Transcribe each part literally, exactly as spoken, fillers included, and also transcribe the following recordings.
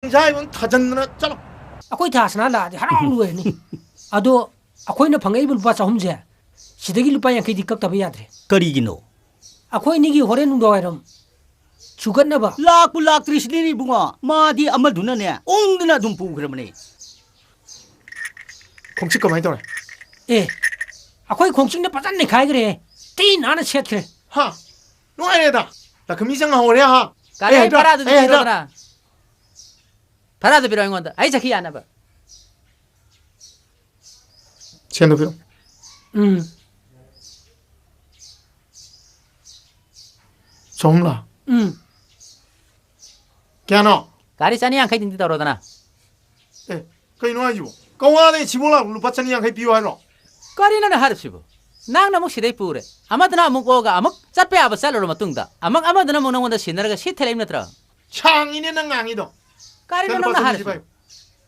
ꯏꯆꯥ ꯏꯕꯨꯡ ꯊꯥꯖꯟꯗꯅ ꯆꯠꯂꯣ꯫ ꯑꯩꯈꯣꯏ ꯊꯥꯁꯅꯥ ꯂꯥꯛꯑꯗꯤ ꯍꯔꯥꯎ ꯂꯣꯏꯔꯅꯤ꯫ ꯑꯗꯣ ꯑꯩꯈꯣꯏꯅ ꯐꯪꯉꯛꯏꯕ ꯂꯨꯄꯥ ꯆꯍꯨꯝꯁꯦ, ꯁꯤꯗꯒꯤ ꯂꯨꯄꯥ ꯌꯥꯡꯈꯩꯗꯤ ꯀꯛꯇꯕ ꯌꯥꯗ꯭ꯔꯦ꯫ ꯀꯔꯤꯒꯤꯅꯣ? ꯑꯩꯈꯣꯏ ꯑꯅꯤꯒꯤ ꯍꯣꯔꯦꯟ ꯅꯨꯡꯗꯥꯡꯋꯥꯏꯔꯝ ꯁꯨꯒꯠꯅꯕ꯫ ꯂꯥꯛꯄꯨ ꯂꯥꯛꯇ꯭ꯔꯤꯁꯤꯗꯤ ꯏꯕꯨꯡꯉꯣ, ꯃꯥꯗꯤ ꯑꯃꯗꯨꯅꯅꯦ ꯎꯪꯗꯅ ꯑꯗꯨꯝ ꯄꯨꯈ꯭ꯔꯕꯅꯦ꯫ ꯈꯣꯡꯆꯤꯠ ꯀꯃꯥꯏꯅ ꯇꯧꯔꯦ? ꯑꯦ, ꯑꯩꯈꯣꯏ ꯈꯣꯡꯆꯤꯠꯅ ꯐꯖꯅ ꯅꯩꯈꯥꯏꯈ꯭ꯔꯦ꯫ ꯇꯤ ꯅꯥꯟꯅ ꯁꯦꯠꯈ꯭ꯔꯦ꯫ ꯍꯥ? ꯅꯨꯡꯉꯥꯏꯔꯦꯗ꯫ ꯂꯛꯈꯃꯤ ꯆꯪꯍꯧꯔꯦ ꯍꯥ? ꯒꯥꯔꯤ ꯑꯩ ꯍꯥꯏꯗ꯭ꯔꯥ? ꯚꯔꯥꯗꯨꯗꯤ ꯑꯩ ꯍꯥꯏꯗ꯭ꯔꯥ? ꯄꯤꯔꯛꯑꯣꯗꯅ꯫ ꯚꯔꯥꯗꯨ ꯄꯤꯔꯛꯑꯣ ꯑꯩꯉꯣꯟꯗ꯫ ꯑꯩ ꯆꯠꯈꯤ ꯌꯥꯅꯕ꯫ ꯁꯦꯟꯗꯣ ꯄꯤꯔꯛꯑꯣ꯫ ꯎꯝ꯫ ꯆꯍꯨꯝꯂꯥ? ꯎꯝ꯫ ꯀꯌꯥꯅꯣ? ꯒꯥꯔꯤ ꯆꯅꯤ ꯌꯥꯡꯈꯩꯗꯤ ꯇꯧꯔꯣꯗꯅ꯫ ꯑꯦ, ꯀꯩꯅꯣ ꯍꯥꯏꯁꯤꯕꯣ? ꯀꯋꯥꯗꯩ ꯁꯤꯕꯣ ꯂꯥꯛꯄ ꯂꯨꯄꯥ ꯆꯅꯤ ꯌꯥꯡꯈꯩ ꯄꯤꯌꯨ ꯍꯥꯏꯔꯣ? ꯀꯔꯤꯅꯣꯅꯦ ꯍꯥꯏꯔꯤꯁꯤꯕꯣ? ꯅꯪꯅ ꯑꯃꯨꯛ ꯁꯤꯗꯩ ꯄꯨꯔꯦ, ꯑꯃꯗꯨꯅ ꯑꯃꯨꯛ ꯑꯣꯛꯑꯒ ꯑꯃꯨꯛ ꯆꯠꯄ ꯌꯥꯕ ꯆꯠꯂꯨꯔ ꯃꯇꯨꯡꯗ ꯑꯃꯨꯛ ꯑꯃꯗꯨꯅ ꯑꯃꯨꯛ ꯅꯉꯣꯟꯗ ꯁꯤꯟꯅꯔꯒ ꯁꯤ ꯊꯤꯜꯂꯛꯏꯕ ꯅꯠꯇ꯭ꯔꯣ? ꯁꯥꯡꯉꯤꯅꯦ ꯅꯪ ꯉꯥꯡꯉꯤꯗꯣ꯫ ꯀꯔꯤꯅꯣ ꯁꯦ, ꯂꯨꯄꯥ ꯅꯪꯅ ꯆꯅꯤ ꯍꯥꯏꯔꯤꯁꯤꯕꯣ? ꯄꯥꯏꯌꯨ꯫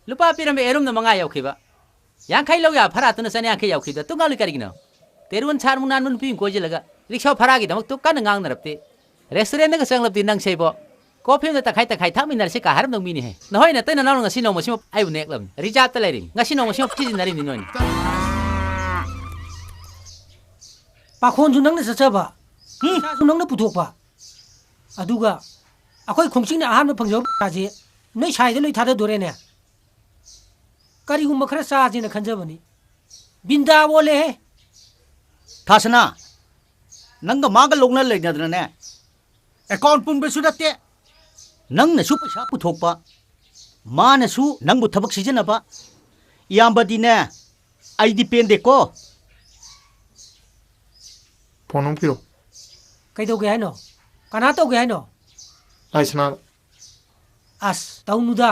ꯂꯨꯄꯥ ꯄꯤꯔꯝꯕ ꯑꯦꯔꯨꯝꯅ ꯃꯉꯥ ꯌꯥꯎꯈꯤꯕ꯫ ꯌꯥꯡꯈꯩ ꯂꯧ ꯌꯥ ꯐꯔꯥꯠꯇꯨꯅ ꯆꯅꯤ ꯌꯥꯡꯈꯩ ꯌꯥꯎꯈꯤꯕꯗ ꯇꯨꯡ ꯉꯥꯡꯂꯤ ꯀꯔꯤꯒꯤꯅꯣ? ꯇꯦꯔꯨꯟ ꯁꯥꯔꯃꯨꯛ ꯅꯥꯟꯕ ꯅꯨꯄꯤ ꯑꯃ ꯀꯣꯏꯁꯤꯜꯂꯒ ꯔꯤꯛꯁꯥ ꯐꯔꯥꯒꯤꯗꯃꯛꯇ ꯀꯟꯅ ꯉꯥꯡꯅꯔꯕꯗꯤ, ꯔꯦꯁꯇꯨꯔꯦꯟꯗꯒ ꯆꯪꯂꯕꯗꯤ ꯅꯪꯁꯦ ꯏꯕꯣ, ꯀꯣꯐꯤ ꯑꯃꯗ ꯇꯪꯈꯥꯏ ꯇꯪꯈꯥꯏ ꯊꯛꯃꯤꯟꯅꯔꯁꯤ ꯀꯥ ꯍꯥꯏꯔꯝꯗꯧ ꯃꯤꯅꯤꯍꯦ꯫ ꯅꯍꯣꯏ ꯅꯇꯩ ꯅꯅꯥꯎꯅ ꯉꯁꯤ ꯅꯣꯡꯃꯁꯤꯃ ꯑꯩꯕꯨ ꯅꯦꯛꯂꯕꯅꯤ, ꯔꯤꯖꯥꯕꯇ ꯂꯩꯔꯤꯕꯅꯤ, ꯉꯁꯤ ꯅꯣꯡꯃꯁꯤꯃ ꯊꯤꯖꯤꯟꯅꯔꯤꯕꯅꯤ ꯅꯣꯏꯅ꯫ ꯄꯥꯈꯣꯟꯁꯨ ꯅꯪꯅ ꯆꯠꯆꯕ, ꯍꯨꯝ꯫ ꯄꯩꯁꯥꯁꯨ ꯅꯪꯅ ꯄꯨꯊꯣꯛꯄ, ꯑꯗꯨꯒ ꯑꯩꯈꯣꯏ ꯈꯣꯡꯆꯤꯡꯅ ꯑꯍꯥꯟꯕ ꯐꯪꯖꯕ ꯄꯩꯁꯥꯁꯦ ꯅꯣꯏ ꯁꯥꯏꯗ ꯂꯣꯏ ꯊꯥꯗꯗꯣꯔꯦꯅꯦ꯫ ꯀꯔꯤꯒꯨꯝꯕ ꯈꯔ ꯆꯥꯁꯦꯅ ꯈꯟꯖꯕꯅꯤ꯫ ꯕꯤꯟꯗꯥ ꯑꯣꯜꯂꯦꯍꯦ꯫ ꯊꯥꯁꯅꯥ, ꯅꯪꯒ ꯃꯥꯒ ꯂꯧꯅ ꯂꯩꯅꯗꯅꯅꯦ, ꯑꯦꯀꯥꯎꯟ ꯄꯨꯟꯕꯁꯨ ꯅꯠꯇꯦ, ꯅꯪꯅꯁꯨ ꯄꯩꯁꯥ ꯄꯨꯊꯣꯛꯄ, ꯃꯥꯅꯁꯨ ꯅꯪꯕꯨ ꯊꯕꯛ ꯁꯤꯖꯤꯟꯅꯕ꯫ ꯏꯌꯥꯝꯕꯗꯤꯅꯦ, ꯑꯩꯗꯤ ꯄꯦꯟꯗꯦꯀꯣ꯫ ꯐꯣꯟ ꯑꯃ ꯄꯤꯔꯣ꯫ ꯀꯩꯗꯧꯒꯦ ꯍꯥꯏꯅꯣ? ꯀꯅꯥ ꯇꯧꯒꯦ ꯍꯥꯏꯅꯣ? ꯂꯥꯏꯁꯅꯥ꯫ ꯑꯁ, ꯇꯧꯅꯨꯗ꯫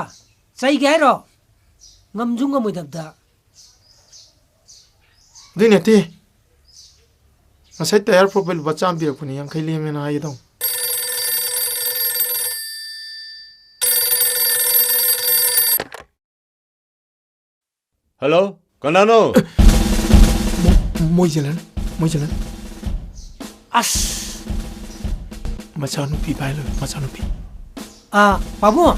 ꯆꯩꯒꯦ ꯍꯥꯏꯔꯣ? ꯉꯝꯁꯨ ꯉꯝꯃꯣꯏꯗꯕꯗ꯫ ꯑꯗꯨꯏ ꯅꯠꯇꯦ꯫ ꯉꯁꯥꯏ ꯇꯌꯥꯔ ꯐꯣꯠꯄꯩ ꯂꯨꯄꯥ ꯆꯥꯝꯃ ꯄꯤꯔꯛꯄꯅꯤ, ꯌꯥꯡꯈꯩ ꯂꯦꯝꯃꯦꯅ ꯍꯥꯏꯒꯦ ꯇꯧꯅꯤ꯫ ꯍꯜꯂꯣ, ꯀꯅꯥꯅꯣ? ꯃꯣ-, ꯃꯣꯏꯖꯂꯟ, ꯃꯣꯏꯖꯂꯟ꯫ ꯑꯁ! ꯃꯆꯥꯅꯨꯄꯤ ꯄꯥꯏ ꯂꯩꯔꯦ, ꯃꯆꯥꯅꯨꯄꯤ꯫ ꯑꯥ, ꯄꯥꯕꯨꯡ,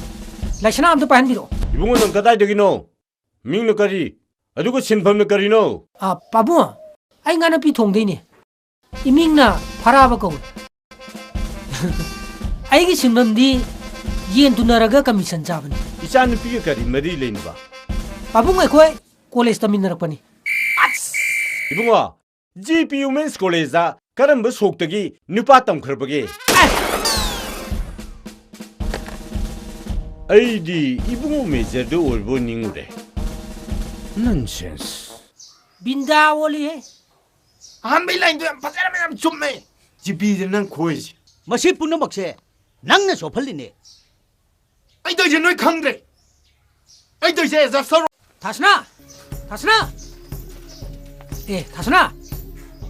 ꯂꯥꯏꯁꯅꯥ ꯑꯝꯇ ꯄꯥꯏꯍꯟꯕꯤꯔꯛꯑꯣ꯫ ꯏꯕꯨꯡꯉꯣ, ꯅꯪ ꯀꯗꯥꯏꯗꯒꯤꯅꯣ? ꯃꯤꯡꯅ ꯀꯔꯤ? ꯑꯗꯨꯒ ꯁꯤꯟꯐꯝꯅ ꯀꯔꯤꯅꯣ? ꯑ, ꯄꯥꯕꯨꯡ, ꯑꯩ ꯉꯥ ꯅꯨꯄꯤ ꯊꯣꯡꯗꯩꯅꯦ꯫ ꯏꯃꯤꯡꯅ ꯐꯔꯥꯕ ꯀꯧꯏ꯫ ꯑꯩꯒꯤ ꯁꯤꯟꯐꯝꯗꯤ ꯌꯦꯟ ꯇꯨꯅꯔꯒ commission ꯆꯥꯕꯅꯤ꯫ ꯏꯆꯥ ꯅꯨꯄꯤꯒ ꯀꯔꯤ ꯃꯔꯤ ꯂꯩꯅꯕ? ꯄꯥꯕꯨꯡ, ꯑꯩꯈꯣꯏ college ꯇꯝꯃꯤꯟꯅꯔꯛꯄꯅꯤ꯫ ꯏꯕꯨꯡꯉꯣ, G P Women's College ꯗ ꯀꯔꯝꯕ ꯁꯣꯛꯇꯒꯤ ꯅꯨꯄꯥ ꯇꯝꯈ꯭ꯔꯕꯒꯦ? ꯑꯩꯗꯤ ꯏꯕꯨꯡꯉꯣ major ꯗ ꯑꯣꯏꯔꯕꯣꯏ ꯅꯤꯡꯉꯨꯔꯦ꯫ Nonsense꯫ ꯕꯤꯟꯗꯥ ꯑꯣꯜꯂꯤꯍꯦ꯫ ꯑꯍꯥꯟꯕꯩ line ꯗꯣ ꯌꯥꯝ ꯐꯖꯔꯝꯃꯦ, ꯌꯥꯝ ꯆꯨꯝꯃꯦ꯫ G P ꯁꯦ ꯅꯪ ꯈꯣꯏꯁꯦ꯫ ꯃꯁꯤ ꯄꯨꯝꯅꯃꯛꯁꯦ ꯅꯪꯅ ꯆꯣꯞꯍꯜꯂꯤꯅꯦ꯫ ꯑꯩ ꯇꯧꯔꯤꯁꯦ ꯅꯣꯏ ꯈꯪꯗ꯭ꯔꯦ꯫ ꯑꯩ ꯇꯧꯔꯤꯁꯦ adjust ꯇꯧꯔꯣ꯫ ꯊꯥꯁꯅꯥ! ꯊꯥꯁꯅꯥ! ꯑꯦ, ꯊꯥꯁꯅꯥ!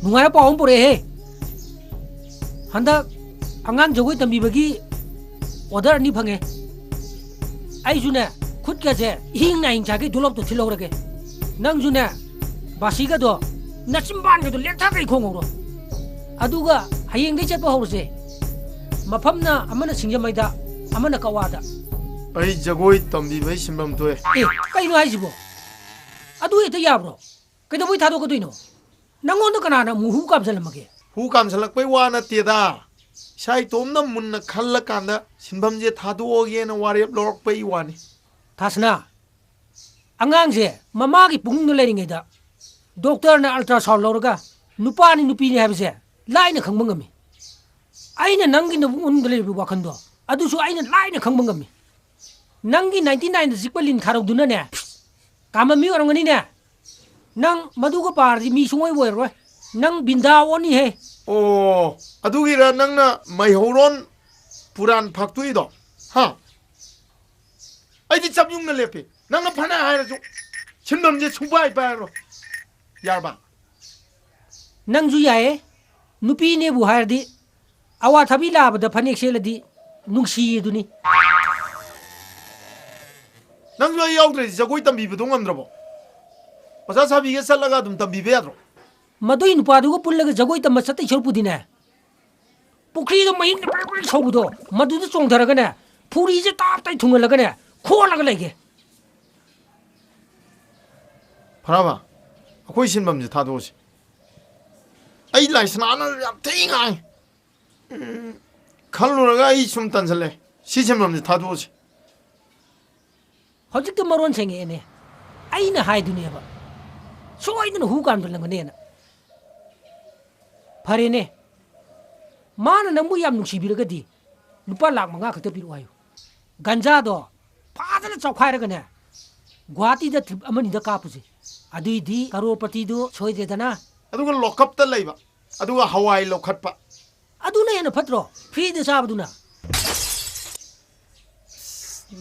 ꯅꯨꯡꯉꯥꯏꯕ ꯄꯥꯎ ꯑꯃ ꯄꯨꯔꯛꯑꯦꯍꯦ꯫ ꯍꯟꯗꯛ ꯑꯉꯥꯡ ꯖꯒꯣꯏ ꯇꯝꯕꯤꯕꯒꯤ order ꯑꯅꯤ ꯐꯪꯉꯦ꯫ ꯑꯩꯁꯨꯅꯦ, ꯈꯨꯠꯀꯁꯦ ꯏꯍꯤꯡ ꯅꯥꯍꯤꯡ ꯁꯥꯒꯩ ꯗꯣꯂꯞꯇꯣ ꯊꯤꯜꯍꯧꯔꯒꯦ꯫ ꯅꯪꯁꯨꯅꯦ, ꯕꯥꯁꯤꯒꯗꯣ ꯅꯆꯤꯟꯕꯥꯟꯒꯗꯣ ꯂꯦꯛꯊꯈꯩ ꯈꯣꯡꯍꯧꯔꯣ꯫ ꯑꯗꯨꯒ ꯍꯌꯦꯡꯗꯩ ꯆꯠꯄ ꯍꯧꯔꯁꯦ꯫ ꯃꯐꯝꯅ ꯑꯃꯅ ꯁꯤꯡꯖꯃꯩꯗ, ꯑꯃꯅ ꯀꯛꯋꯥꯗ꯫ ꯑꯩ ꯖꯒꯣꯏ ꯇꯝꯕꯤꯕꯩ ꯁꯤꯟꯐꯝ ꯊꯣꯛꯑꯦ꯫ ꯑꯦ, ꯀꯩꯅꯣ ꯍꯥꯏꯁꯤꯕꯣ? ꯑꯗꯨ ꯍꯦꯛꯇ ꯌꯥꯕ꯭ꯔꯣ? ꯀꯩꯗꯧꯕꯩ ꯊꯥꯗꯣꯛꯀꯗꯣꯏꯅꯣ? ꯅꯪꯉꯣꯟꯗ ꯀꯅꯥꯅ ꯑꯃꯨꯛ ꯍꯨ ꯀꯥꯝꯁꯤꯜꯂꯝꯃꯒꯦ? ꯍꯨ ꯀꯥꯝꯁꯤꯜꯂꯛꯄꯩ ꯋꯥ ꯅꯠꯇꯦꯗ꯫ ꯏꯁꯥ ꯏꯇꯣꯝꯅ ꯃꯨꯟꯅ ꯈꯜꯂꯀꯥꯟꯗ ꯁꯤꯟꯐꯝꯁꯦ ꯊꯥꯗꯣꯛꯑꯒꯦꯅ ꯋꯥꯔꯦꯞ ꯂꯧꯔꯛꯄꯩ ꯋꯥꯅꯤ꯫ ꯊꯥꯁꯅꯥ, ꯑꯉꯥꯡꯁꯦ ꯃꯃꯥꯒꯤ ꯄꯨꯛꯅꯨꯡꯗ ꯂꯩꯔꯤꯉꯩꯗ doctor ꯅ ultrasound ꯂꯧꯔꯒ ꯅꯨꯄꯥꯅꯤ ꯅꯨꯄꯤꯅꯤ ꯍꯥꯏꯕꯁꯦ ꯂꯥꯏꯅ ꯈꯪꯕ ꯉꯝꯃꯤ꯫ ꯑꯩꯅ ꯅꯪꯒꯤ ꯅꯕꯨꯛ ꯃꯅꯨꯡꯗ ꯂꯩꯔꯤꯕ ꯋꯥꯈꯜꯗꯣ, ꯑꯗꯨꯁꯨ ꯑꯩꯅ ꯂꯥꯏꯅ ꯈꯪꯕ ꯉꯝꯃꯤ꯫ ꯅꯪꯒꯤ ninety nine ꯗ ꯆꯤꯛꯄ ꯂꯤꯟ ꯈꯥꯔꯧꯗꯨꯅꯅꯦ, ꯀꯥꯃꯝꯃꯤ ꯑꯣꯏꯔꯝꯒꯅꯤꯅꯦ꯫ ꯅꯪ ꯃꯗꯨꯒ ꯄꯥꯔꯗꯤ ꯃꯤ ꯁꯨꯡꯑꯣꯏ ꯑꯣꯏꯔꯔꯣꯏ꯫ ꯅꯪ ꯕꯤꯟꯗꯥ ꯑꯣꯟꯅꯤꯍꯦ꯫ ꯑꯣ, ꯑꯗꯨꯒꯤꯔ ꯅꯪꯅ ꯃꯩꯍꯧꯔꯣꯟ ꯄꯨꯔꯥꯟ ꯐꯥꯛꯇꯣꯛꯏꯗꯣ? ꯍꯥ? ꯑꯩꯗꯤ ꯆꯞ ꯌꯨꯡꯅ ꯂꯦꯞꯄꯤ꯫ ꯅꯪꯅ ꯐꯅ ꯍꯥꯏꯔꯁꯨ ꯁꯤꯟꯐꯝꯁꯦ ꯁꯨꯡꯄꯥꯏ ꯄꯥꯏꯔꯔꯣꯏ꯫ ꯌꯥꯔꯕ? ꯅꯪꯁꯨ ꯌꯥꯏꯌꯦ꯫ ꯅꯨꯄꯤꯅꯦꯕꯨ ꯍꯥꯏꯔꯗꯤ ꯑꯋꯥꯊꯕꯤ ꯂꯥꯕꯗ ꯐꯅꯦꯛ ꯁꯦꯠꯂꯗꯤ ꯅꯨꯡꯁꯤꯌꯦ ꯑꯗꯨꯅꯤ꯫ ꯅꯪꯁꯨ ꯑꯩ ꯌꯥꯎꯗ꯭ꯔꯗꯤ ꯖꯒꯣꯏ ꯇꯝꯕꯤꯕꯗꯣ ꯉꯝꯗ꯭ꯔꯕꯣ? ꯑꯣꯖꯥ ꯁꯥꯕꯤꯒ ꯆꯠꯂꯒ ꯑꯗꯨꯝ ꯇꯝꯕꯤꯕ ꯌꯥꯗ꯭ꯔꯣ? ꯃꯗꯨꯏ ꯅꯨꯄꯥꯗꯨꯒ ꯄꯨꯜꯂꯒ ꯖꯒꯣꯏ ꯇꯝꯕ ꯆꯠꯇꯣꯏ ꯁꯔꯨꯛꯄꯨꯗꯤꯅꯦ, ꯄꯨꯈ꯭ꯔꯤꯗ ꯃꯍꯤꯛꯅ ꯕ꯭ꯔꯤꯛ ꯕ꯭ꯔꯤꯛ ꯁꯧꯕꯗꯣ, ꯃꯗꯨꯗ ꯆꯣꯡꯊꯔꯒꯅꯦ, ꯐꯨꯔꯤꯁꯦ ꯇꯥꯞꯇꯥꯏ ꯊꯨꯡꯍꯜꯂꯒꯅꯦ, ꯈꯣꯠꯂꯒ ꯂꯩꯒꯦ꯫ ꯐꯔꯕ? ꯑꯩꯈꯣꯏ ꯁꯤꯟꯐꯝꯁꯦ ꯊꯥꯗꯣꯛꯑꯁꯤ꯫ ꯑꯩ ꯂꯥꯏꯁꯅꯥꯅ ꯌꯥꯝ ꯊꯤ ꯉꯥꯡꯉꯤ꯫ ꯎꯝ, ꯈꯜꯂꯨꯔꯒ ꯑꯩ ꯁꯨꯝ ꯇꯟꯁꯤꯜꯂꯦ꯫ ꯁꯤ ꯁꯤꯟꯐꯝꯁꯦ ꯊꯥꯗꯣꯛꯑꯁꯤ꯫ ꯍꯧꯖꯤꯛꯇ ꯃꯔꯣꯟ ꯁꯦꯡꯉꯛꯑꯦꯅꯦ꯫ ꯑꯩꯅ ꯍꯥꯏꯗꯨꯅꯦꯕ, ꯁꯣꯏꯗꯅ ꯍꯨ ꯀꯥꯝꯁꯤꯜꯂꯝꯒꯅꯦꯅ꯫ ꯐꯔꯦꯅꯦ, ꯃꯥꯅ ꯅꯪꯕꯨ ꯌꯥꯝ ꯅꯨꯡꯁꯤꯕꯤꯔꯒꯗꯤ ꯂꯨꯄꯥ ꯂꯥꯈ ꯃꯉꯥ ꯈꯛꯇ ꯄꯤꯔꯛꯑꯣ ꯍꯥꯏꯌꯨ꯫ ꯒꯟꯖꯥꯗꯣ ꯐꯖꯅ ꯆꯥꯎꯈꯥꯏꯔꯒꯅꯦ, ꯒꯨꯍꯥꯇꯤꯗ ꯇ꯭ꯔꯤꯞ ꯑꯃꯅꯤꯗ ꯀꯥꯞꯄꯨꯁꯦ꯫ ꯑꯗꯨꯏꯗꯤ ꯀꯔꯣꯔꯄꯇꯤꯗꯨ ꯁꯣꯏꯗ꯭ꯔꯦꯗꯅ꯫ ꯑꯗꯨꯒ ꯂꯣꯀꯞꯇ ꯂꯩꯕ, ꯑꯗꯨꯒ ꯍꯋꯥꯏ ꯂꯧꯈꯠꯄ꯫ ꯑꯗꯨꯅ ꯍꯦꯟꯅ ꯐꯠꯇ꯭ꯔꯣ, ꯐ꯭ꯔꯤꯗ ꯆꯥꯕꯗꯨꯅ?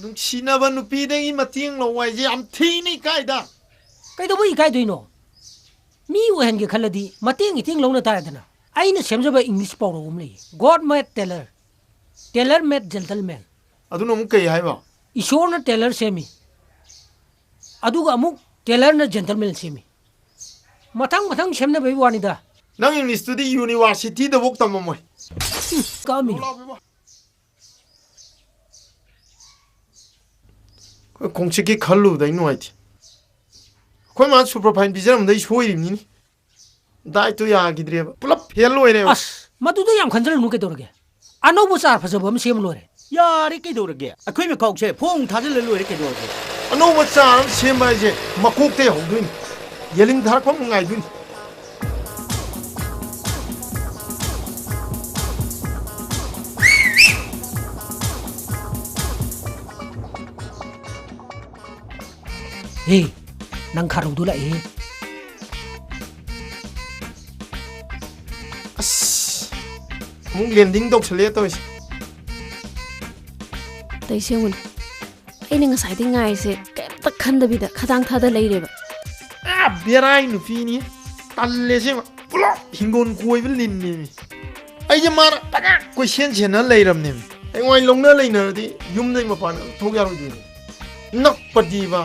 ꯅꯨꯡꯁꯤꯅꯕ ꯅꯨꯄꯤꯗꯒꯤ ꯃꯇꯦꯡ ꯂꯧꯕ ꯍꯥꯏꯁꯦ ꯌꯥꯝ ꯊꯤꯅ ꯏꯀꯥꯏꯗ꯫ ꯀꯩꯗꯧꯕꯩ ꯏꯀꯥꯏꯗꯣꯏꯅꯣ? ꯃꯤ ꯑꯣꯏꯍꯟꯒꯦ ꯈꯜꯂꯗꯤ ꯃꯇꯦꯡ ꯏꯇꯦꯡ ꯂꯧꯅ ꯇꯥꯔꯦꯗꯅ꯫ ꯑꯩꯅ ꯁꯦꯝꯖꯕ ꯏꯪꯂꯤꯁ ꯄꯥꯎꯔꯧ ꯑꯃ ꯂꯩꯌꯦ, "God made tailor, tailor made gentleman"꯫ ꯑꯗꯨꯅ ꯑꯃꯨꯛ ꯀꯩ ꯍꯥꯏꯕ? ꯏꯁꯣꯔꯅ ꯇꯦꯂꯔ ꯁꯦꯝꯃꯤ, ꯑꯗꯨꯒ ꯑꯃꯨꯛ ꯇꯦꯂꯔꯅ ꯖꯦꯟꯇꯜꯃꯦꯟ ꯁꯦꯝꯃꯤ꯫ ꯃꯊꯪ ꯃꯊꯪ ꯁꯦꯝꯅꯕꯒꯤ ꯋꯥꯅꯤꯗ꯫ ꯅꯪ ꯏꯪꯂꯤꯁꯇꯨꯗꯤ ꯌꯨꯅꯤꯚꯔꯁꯤꯇꯤꯗꯐꯥꯎ ꯇꯝꯃꯝꯃꯣꯏ꯫ ꯀꯛꯑꯝꯃꯤꯅꯣ? ꯑꯩꯈꯣꯏ ꯈꯣꯡꯆꯤꯠꯀꯤ ꯈꯜꯂꯨꯕꯗ ꯑꯩ ꯅꯨꯡꯉꯥꯏꯇꯦ꯫ ꯑꯩꯈꯣꯏ ꯃꯥꯅ ꯁꯨꯄꯔꯐꯥꯏꯟ ꯄꯤꯖꯔꯝꯕꯗꯩ ꯁꯣꯏꯔꯤꯕꯅꯤꯅꯦ꯫ ꯗꯥꯏꯠꯇꯨ ꯌꯥꯈꯤꯗ꯭ꯔꯦꯕ꯫ ꯄꯨꯂꯞ ꯐꯦꯜ ꯑꯣꯏꯔꯦꯕ꯫ ꯑꯁ, ꯃꯗꯨꯗ ꯌꯥꯝ ꯈꯟꯖꯜꯂꯨꯅꯨ ꯀꯩꯗꯧꯔꯒꯦ? ꯑꯅꯧꯕ ꯆꯥꯔ ꯐꯖꯕ ꯑꯃ ꯁꯦꯝꯃ ꯂꯣꯏꯔꯦ꯫ ꯌꯥꯔꯦ ꯀꯩꯗꯧꯔꯒꯦ? ꯑꯩꯈꯣꯏ ꯃꯈꯥꯎꯁꯦ ꯐꯣꯡ ꯊꯥꯖꯤꯜꯂ ꯂꯣꯏꯔꯦ ꯀꯩꯗꯧꯔꯒꯦ? ꯑꯅꯧꯕ ꯆꯥꯔ ꯑꯃ ꯁꯦꯝꯕ ꯍꯥꯏꯁꯦ ꯃꯀꯣꯛꯇꯩ ꯍꯧꯗꯣꯏꯅꯤ꯫ ꯌꯦꯂꯤꯡ ꯊꯥꯔꯛꯄ ꯑꯃꯨꯛ ꯉꯥꯏꯗꯣꯏꯅꯤ꯫ ꯍꯦ, ꯅꯪ ꯈꯥꯔꯧꯗꯣ ꯂꯥꯛꯑꯦꯍꯦ꯫ ꯑꯁ, ꯑꯃꯨꯛ ꯂꯦꯟꯗꯤꯡ ꯇꯧꯁꯜꯂꯛꯑꯦ ꯇꯧꯔꯤꯁꯦ꯫ ꯇꯩꯁꯦꯡꯉꯨꯅꯦ꯫ ꯑꯩꯅ ꯉꯁꯥꯏꯗꯩ ꯉꯥꯏꯔꯤꯁꯦ ꯀꯩꯝꯇ ꯈꯟꯗꯕꯤꯗ ꯈꯗꯥꯡ ꯊꯥꯗ ꯂꯩꯔꯦꯕ꯫ ꯑꯥ, ꯕꯦꯔꯥꯏ ꯅꯨꯄꯤꯅꯤ꯫ ꯇꯜꯂꯦ ꯑꯁꯦꯡꯕ꯫ ꯄꯨꯂꯞ ꯍꯤꯡꯒꯣꯜ ꯀꯣꯏꯕ ꯂꯤꯟꯅꯦꯃꯤ꯫ ꯑꯩꯁꯦ ꯃꯥꯅ ꯄꯪꯉꯥꯛ ꯀꯣꯏꯁꯦꯟ ꯁꯦꯟꯅ ꯂꯩꯔꯝꯅꯦꯃꯤ꯫ ꯑꯩꯉꯣꯟꯗ ꯂꯧꯅ ꯂꯩꯅꯔꯗꯤ ꯌꯨꯝꯗꯩ ꯃꯄꯥꯟ ꯑꯝ ꯊꯣꯛ ꯌꯥꯔꯣꯏꯗꯣꯏꯅꯤ꯫ ꯅꯛꯄꯗꯤꯕ,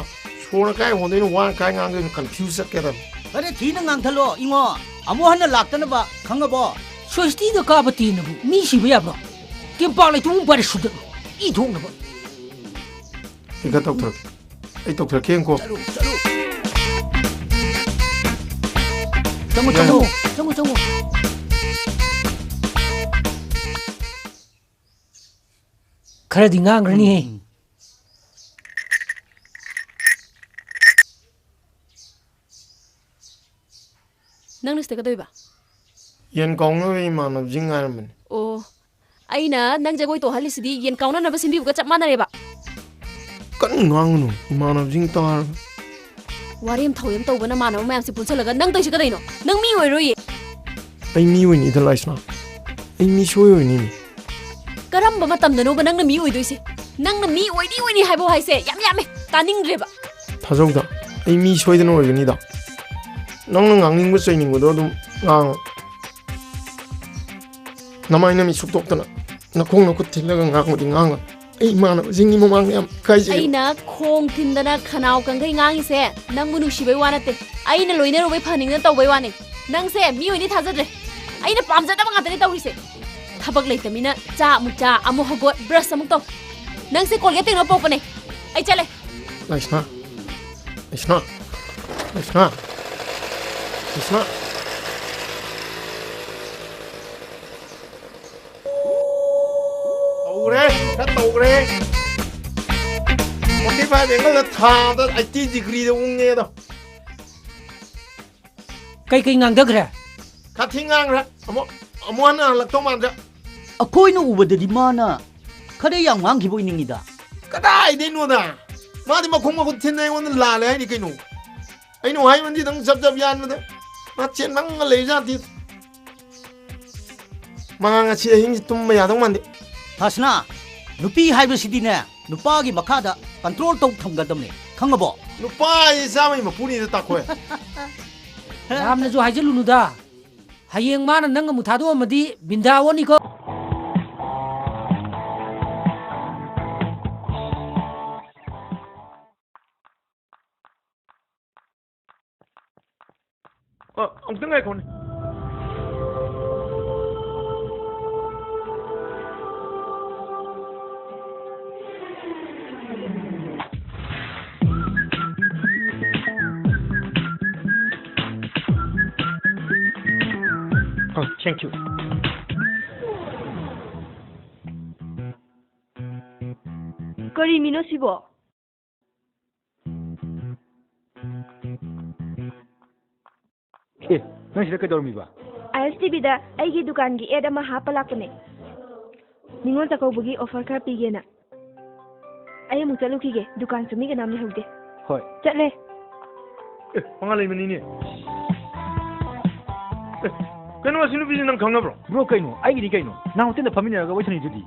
ꯁꯣꯔꯅ ꯀꯥꯏ ꯍꯣꯟꯗꯣꯏꯅꯣ, ꯋꯥꯅ ꯀꯥꯏ ꯉꯥꯡꯗꯣꯏꯅꯣ, ꯀꯟꯐ꯭ꯌꯨꯁ ꯆꯠꯀꯗꯕꯅꯤ꯫ ꯈꯔ ꯊꯤꯅ ꯉꯥꯡꯊꯠꯂꯣ ꯏꯉꯣ, ꯑꯃꯨꯛ ꯍꯟꯅ ꯂꯥꯛꯇꯅꯕ, ꯈꯪꯉꯕꯣ? ꯁ꯭ꯋꯁꯇꯤꯗ ꯀꯥꯕ ꯇꯦꯟꯅꯕꯨ ꯃꯤ ꯁꯤꯕ ꯌꯥꯕ꯭ꯔꯣ? ꯇꯦꯝꯄꯥꯛ ꯂꯩꯇꯨꯝ ꯄꯥꯏꯔ ꯁꯨꯗꯠꯂꯨ꯫ ꯏ ꯊꯣꯛꯅꯕ꯫ ꯑꯩ ꯈꯔ ꯇꯧꯊꯣꯔꯛꯀꯦ꯫ ꯑꯩ ꯇꯧꯊꯣꯔꯛꯀꯦ, ꯌꯦꯡꯀꯣ꯫ ꯆꯠꯂꯨ, ꯆꯠꯂꯨ꯫ ꯆꯪꯉꯨ, ꯌꯥꯏ꯫ ꯆꯪꯉꯨ, ꯆꯪꯉꯨ, ꯆꯪꯉꯨ꯫ ꯈꯔꯗꯤ ꯉꯥꯡꯈ꯭ꯔꯅꯤꯍꯦ꯫ ꯎꯝ, ꯎꯝ꯫ ꯅꯪꯅ ꯁꯤꯗ ꯀꯩꯗꯧꯔꯤꯕ? ꯌꯦꯟ ꯀꯥꯎꯅꯕ ꯏꯃꯥꯟꯅꯕꯁꯤꯡ ꯉꯥꯏꯔꯝꯕꯅꯤ꯫ ꯑꯣ, ꯑꯩꯅ ꯅꯪ ꯖꯒꯣꯏ ꯇꯧꯍꯜꯂꯤꯁꯤꯗꯤ ꯌꯦꯟ ꯀꯥꯎꯅꯅꯕ ꯁꯤꯟꯕꯤꯕꯒ ꯆꯞ ꯃꯥꯟꯅꯔꯦꯕ꯫ ꯀꯟꯅ ꯉꯥꯡꯒꯅꯨ, ꯏꯃꯥꯟꯅꯕꯁꯤꯡ ꯇꯥꯔꯒ꯫ ꯋꯥꯔꯦꯝ ꯊꯧꯔꯦꯝ ꯇꯧꯕ ꯅꯃꯥꯟꯅꯕ ꯃꯌꯥꯝꯁꯦ ꯄꯨꯟꯁꯜꯂꯒ ꯅꯪ ꯇꯧꯔꯤꯁꯦ ꯀꯩꯗꯧꯔꯤꯅꯣ? ꯅꯪ ꯃꯤ ꯑꯣꯏꯔꯣꯏꯌꯦ꯫ ꯑꯩ ꯃꯤ ꯑꯣꯏꯅꯤꯗ, ꯂꯥꯏꯁꯅꯥ꯫ ꯑꯩ ꯃꯤ ꯁꯣꯏ ꯑꯣꯏꯅꯤ꯫ ꯀꯔꯝꯕ ꯃꯇꯝꯗꯅꯣꯕ ꯅꯪꯅ ꯃꯤ ꯑꯣꯏꯗꯣꯏꯁꯦ? ꯅꯪꯅ ꯃꯤ ꯑꯣꯏꯅꯤ ꯑꯣꯏꯅꯤ ꯍꯥꯏꯕ ꯋꯥꯍꯩꯁꯦ ꯌꯥꯝ ꯌꯥꯝꯃꯦ, ꯇꯥꯅꯤꯡꯗ꯭ꯔꯦꯕ꯫ ꯊꯥꯖꯧꯗ, ꯑꯩ ꯃꯤ ꯁꯣꯏꯗꯅ ꯑꯣꯏꯒꯅꯤꯗ꯫ ꯅꯪꯅ ꯉꯥꯡꯅꯤꯡꯕ ꯆꯩꯅꯤꯡꯕꯗꯣ ꯑꯗꯨꯝ ꯉꯥꯡꯉꯣ꯫ ꯅꯃꯥꯏ ꯅꯃꯤꯠ ꯁꯨꯛꯇꯣꯛꯇꯅ, ꯅꯈꯣꯡ ꯅꯈꯨꯠ ꯊꯤꯜꯂꯒ ꯉꯥꯡꯕꯗꯤ ꯉꯥꯡꯉꯣ꯫ ꯑꯩ ꯏꯃꯥꯟꯅꯕꯁꯤꯡꯒꯤ ꯃꯃꯥꯡꯗ ꯌꯥꯝ ꯏꯀꯥꯏꯖꯩ꯫ ꯑꯩꯅ ꯈꯣꯡ ꯊꯤꯟꯗꯅ ꯈꯅꯥꯎ ꯀꯪꯈꯩ ꯉꯥꯡꯉꯤꯁꯦ ꯅꯪꯕꯨ ꯅꯨꯡꯁꯤꯕꯩ ꯋꯥ ꯅꯠꯇꯦ, ꯑꯩꯅ ꯂꯣꯏꯅꯔꯨꯕꯩ ꯐꯅꯤꯡꯗꯅ ꯇꯧꯕꯩ ꯋꯥꯅꯦ꯫ ꯅꯪꯁꯦ ꯃꯤ ꯑꯣꯏꯅꯤ ꯊꯥꯖꯗ꯭ꯔꯦ꯫ ꯑꯩꯅ ꯄꯥꯝꯖꯗꯕ ꯉꯥꯛꯇꯅꯦ ꯇꯧꯔꯤꯁꯦ꯫ ꯊꯕꯛ ꯂꯩꯇꯃꯤꯅ ꯆꯥ ꯑꯃꯨꯛ ꯆꯥ, ꯑꯃꯨꯛ ꯍꯧꯒꯠ, ꯕ꯭ꯔꯁ ꯑꯃꯨꯛ ꯇꯧ꯫ ꯅꯪꯁꯦ ꯀꯣꯜꯒꯦꯠ ꯇꯦꯡꯅꯕ ꯄꯣꯛꯄꯅꯦ꯫ ꯑꯩ ꯆꯠꯂꯦ꯫ ꯂꯥꯏꯁꯅꯥ, ꯂꯥꯏꯁꯅꯥ, ꯂꯥꯏꯁꯅꯥ, ꯂꯥꯏꯁꯅꯥ꯫ ꯇꯧꯔꯦ, ꯈꯔ ꯇꯧꯔꯦ꯫ Forty five angle ꯗ ꯊꯥꯗ eighty degree ꯗ ꯎꯪꯉꯦꯗꯣ꯫ ꯀꯩꯀꯩ ꯉꯥꯡꯊꯈ꯭ꯔꯦ? ꯈꯥꯊꯤ ꯉꯥꯡꯈ꯭ꯔꯦ꯫ ꯑꯃꯨꯛ, ꯑꯃꯨꯛ ꯍꯟꯅ ꯍꯜꯂꯛꯇꯧ ꯃꯥꯟꯗ꯭ꯔꯦ꯫ ꯑꯩꯈꯣꯏꯅ ꯎꯕꯗꯗꯤ ꯃꯥꯅ ꯈꯔ ꯌꯥꯝ ꯉꯥꯡꯈꯤꯕ ꯑꯣꯏꯅꯤꯡꯉꯤꯗ꯫ ꯀꯗꯥꯏꯗꯩꯅꯣꯗ? ꯃꯥꯗꯤ ꯃꯈꯣꯡ ꯃꯈꯨꯠ ꯊꯤꯟꯅ ꯑꯩꯉꯣꯟꯗ ꯂꯥꯜꯂꯦ ꯍꯥꯏꯅꯤ ꯀꯩꯅꯣ꯫ ꯑꯩꯅ ꯋꯥꯍꯩ ꯃꯟꯗꯤꯗꯪ ꯖꯞ ꯖꯞ ꯌꯥꯟꯕꯗ ꯃꯥ ꯆꯦꯟꯕꯪꯒ ꯂꯩꯕꯖꯥꯠ ꯅꯠꯇꯦ꯫ ꯃꯥ ꯉꯁꯤ ꯑꯍꯤꯡꯁꯤ ꯇꯨꯝꯕ ꯌꯥꯗꯧ ꯃꯥꯟꯗꯦ꯫ ꯊꯥꯁꯅꯥ, ꯅꯨꯄꯤ ꯍꯥꯏꯕꯁꯤꯗꯤꯅꯦ, ꯅꯨꯄꯥꯒꯤ ꯃꯈꯥꯗ control ꯇꯧ ꯊꯝꯒꯗꯕꯅꯦ, ꯈꯪꯉꯕꯣ? ꯅꯨꯄꯥ ꯍꯥꯏꯁꯦ ꯆꯥꯝꯃꯒꯤ ꯃꯄꯨꯅꯤꯗ, ꯇꯥꯈꯣꯏ꯫ ꯌꯥꯝꯅꯁꯨ ꯍꯥꯏꯖꯤꯜꯂꯨꯅꯨꯗ꯫ ꯍꯌꯦꯡ ꯃꯥꯅ ꯅꯪ ꯑꯃꯨꯛ ꯊꯥꯗꯣꯛꯑꯝꯃꯗꯤ ꯕꯤꯟꯗꯥ ꯑꯣꯟꯅꯤꯀꯣ꯫ ꯑ, ꯑꯃꯨꯛꯇ ꯉꯥꯏꯈꯣꯅꯦ꯫ Thank you. ꯀꯔꯤ ꯃꯤꯅꯣ ꯁꯤꯕꯣ? ꯑꯦ, ꯅꯪ ꯁꯤꯗ ꯀꯩꯗꯧꯔꯝꯃꯤꯕ? ꯑꯥꯏ ꯑꯦꯁ ꯇꯤ ꯚꯤꯗ ꯑꯩꯒꯤ ꯗꯨꯀꯥꯟꯒꯤ ꯑꯦꯗ ꯑꯃ ꯍꯥꯞꯄ ꯂꯥꯛꯄꯅꯦ꯫ ꯅꯤꯉꯣꯜ ꯆꯥꯛꯀꯧꯕꯒꯤ ꯑꯣꯐꯔ ꯈꯔ ꯄꯤꯒꯦꯅ꯫ ꯑꯩ ꯑꯃꯨꯛ ꯆꯠꯂꯨꯈꯤꯒꯦ, ꯗꯨꯀꯥꯟꯁꯨ ꯃꯤ ꯀꯅꯥꯝ ꯂꯩꯍꯧꯗꯦ꯫ ꯍꯣꯏ꯫ ꯆꯠꯂꯦ꯫ ꯑꯦ, ꯃꯉꯥ ꯂꯩꯃꯅꯤꯅꯦ꯫ ꯑꯦ, ꯀꯩꯅꯣ, ꯑꯁꯤ ꯅꯨꯄꯤꯁꯤ ꯅꯪ ꯈꯪꯅꯕ꯭ꯔꯣ? ꯕ꯭ꯔꯣ, ꯀꯩꯅꯣ? ꯑꯩꯒꯤꯗꯤ ꯀꯩꯅꯣ? ꯅꯍꯥꯟ ꯍꯣꯇꯦꯜꯗ ꯐꯝꯃꯤꯟꯅꯔꯒ ꯋꯥꯔꯤ ꯁꯥꯟꯅꯩꯗꯨꯗꯤ꯫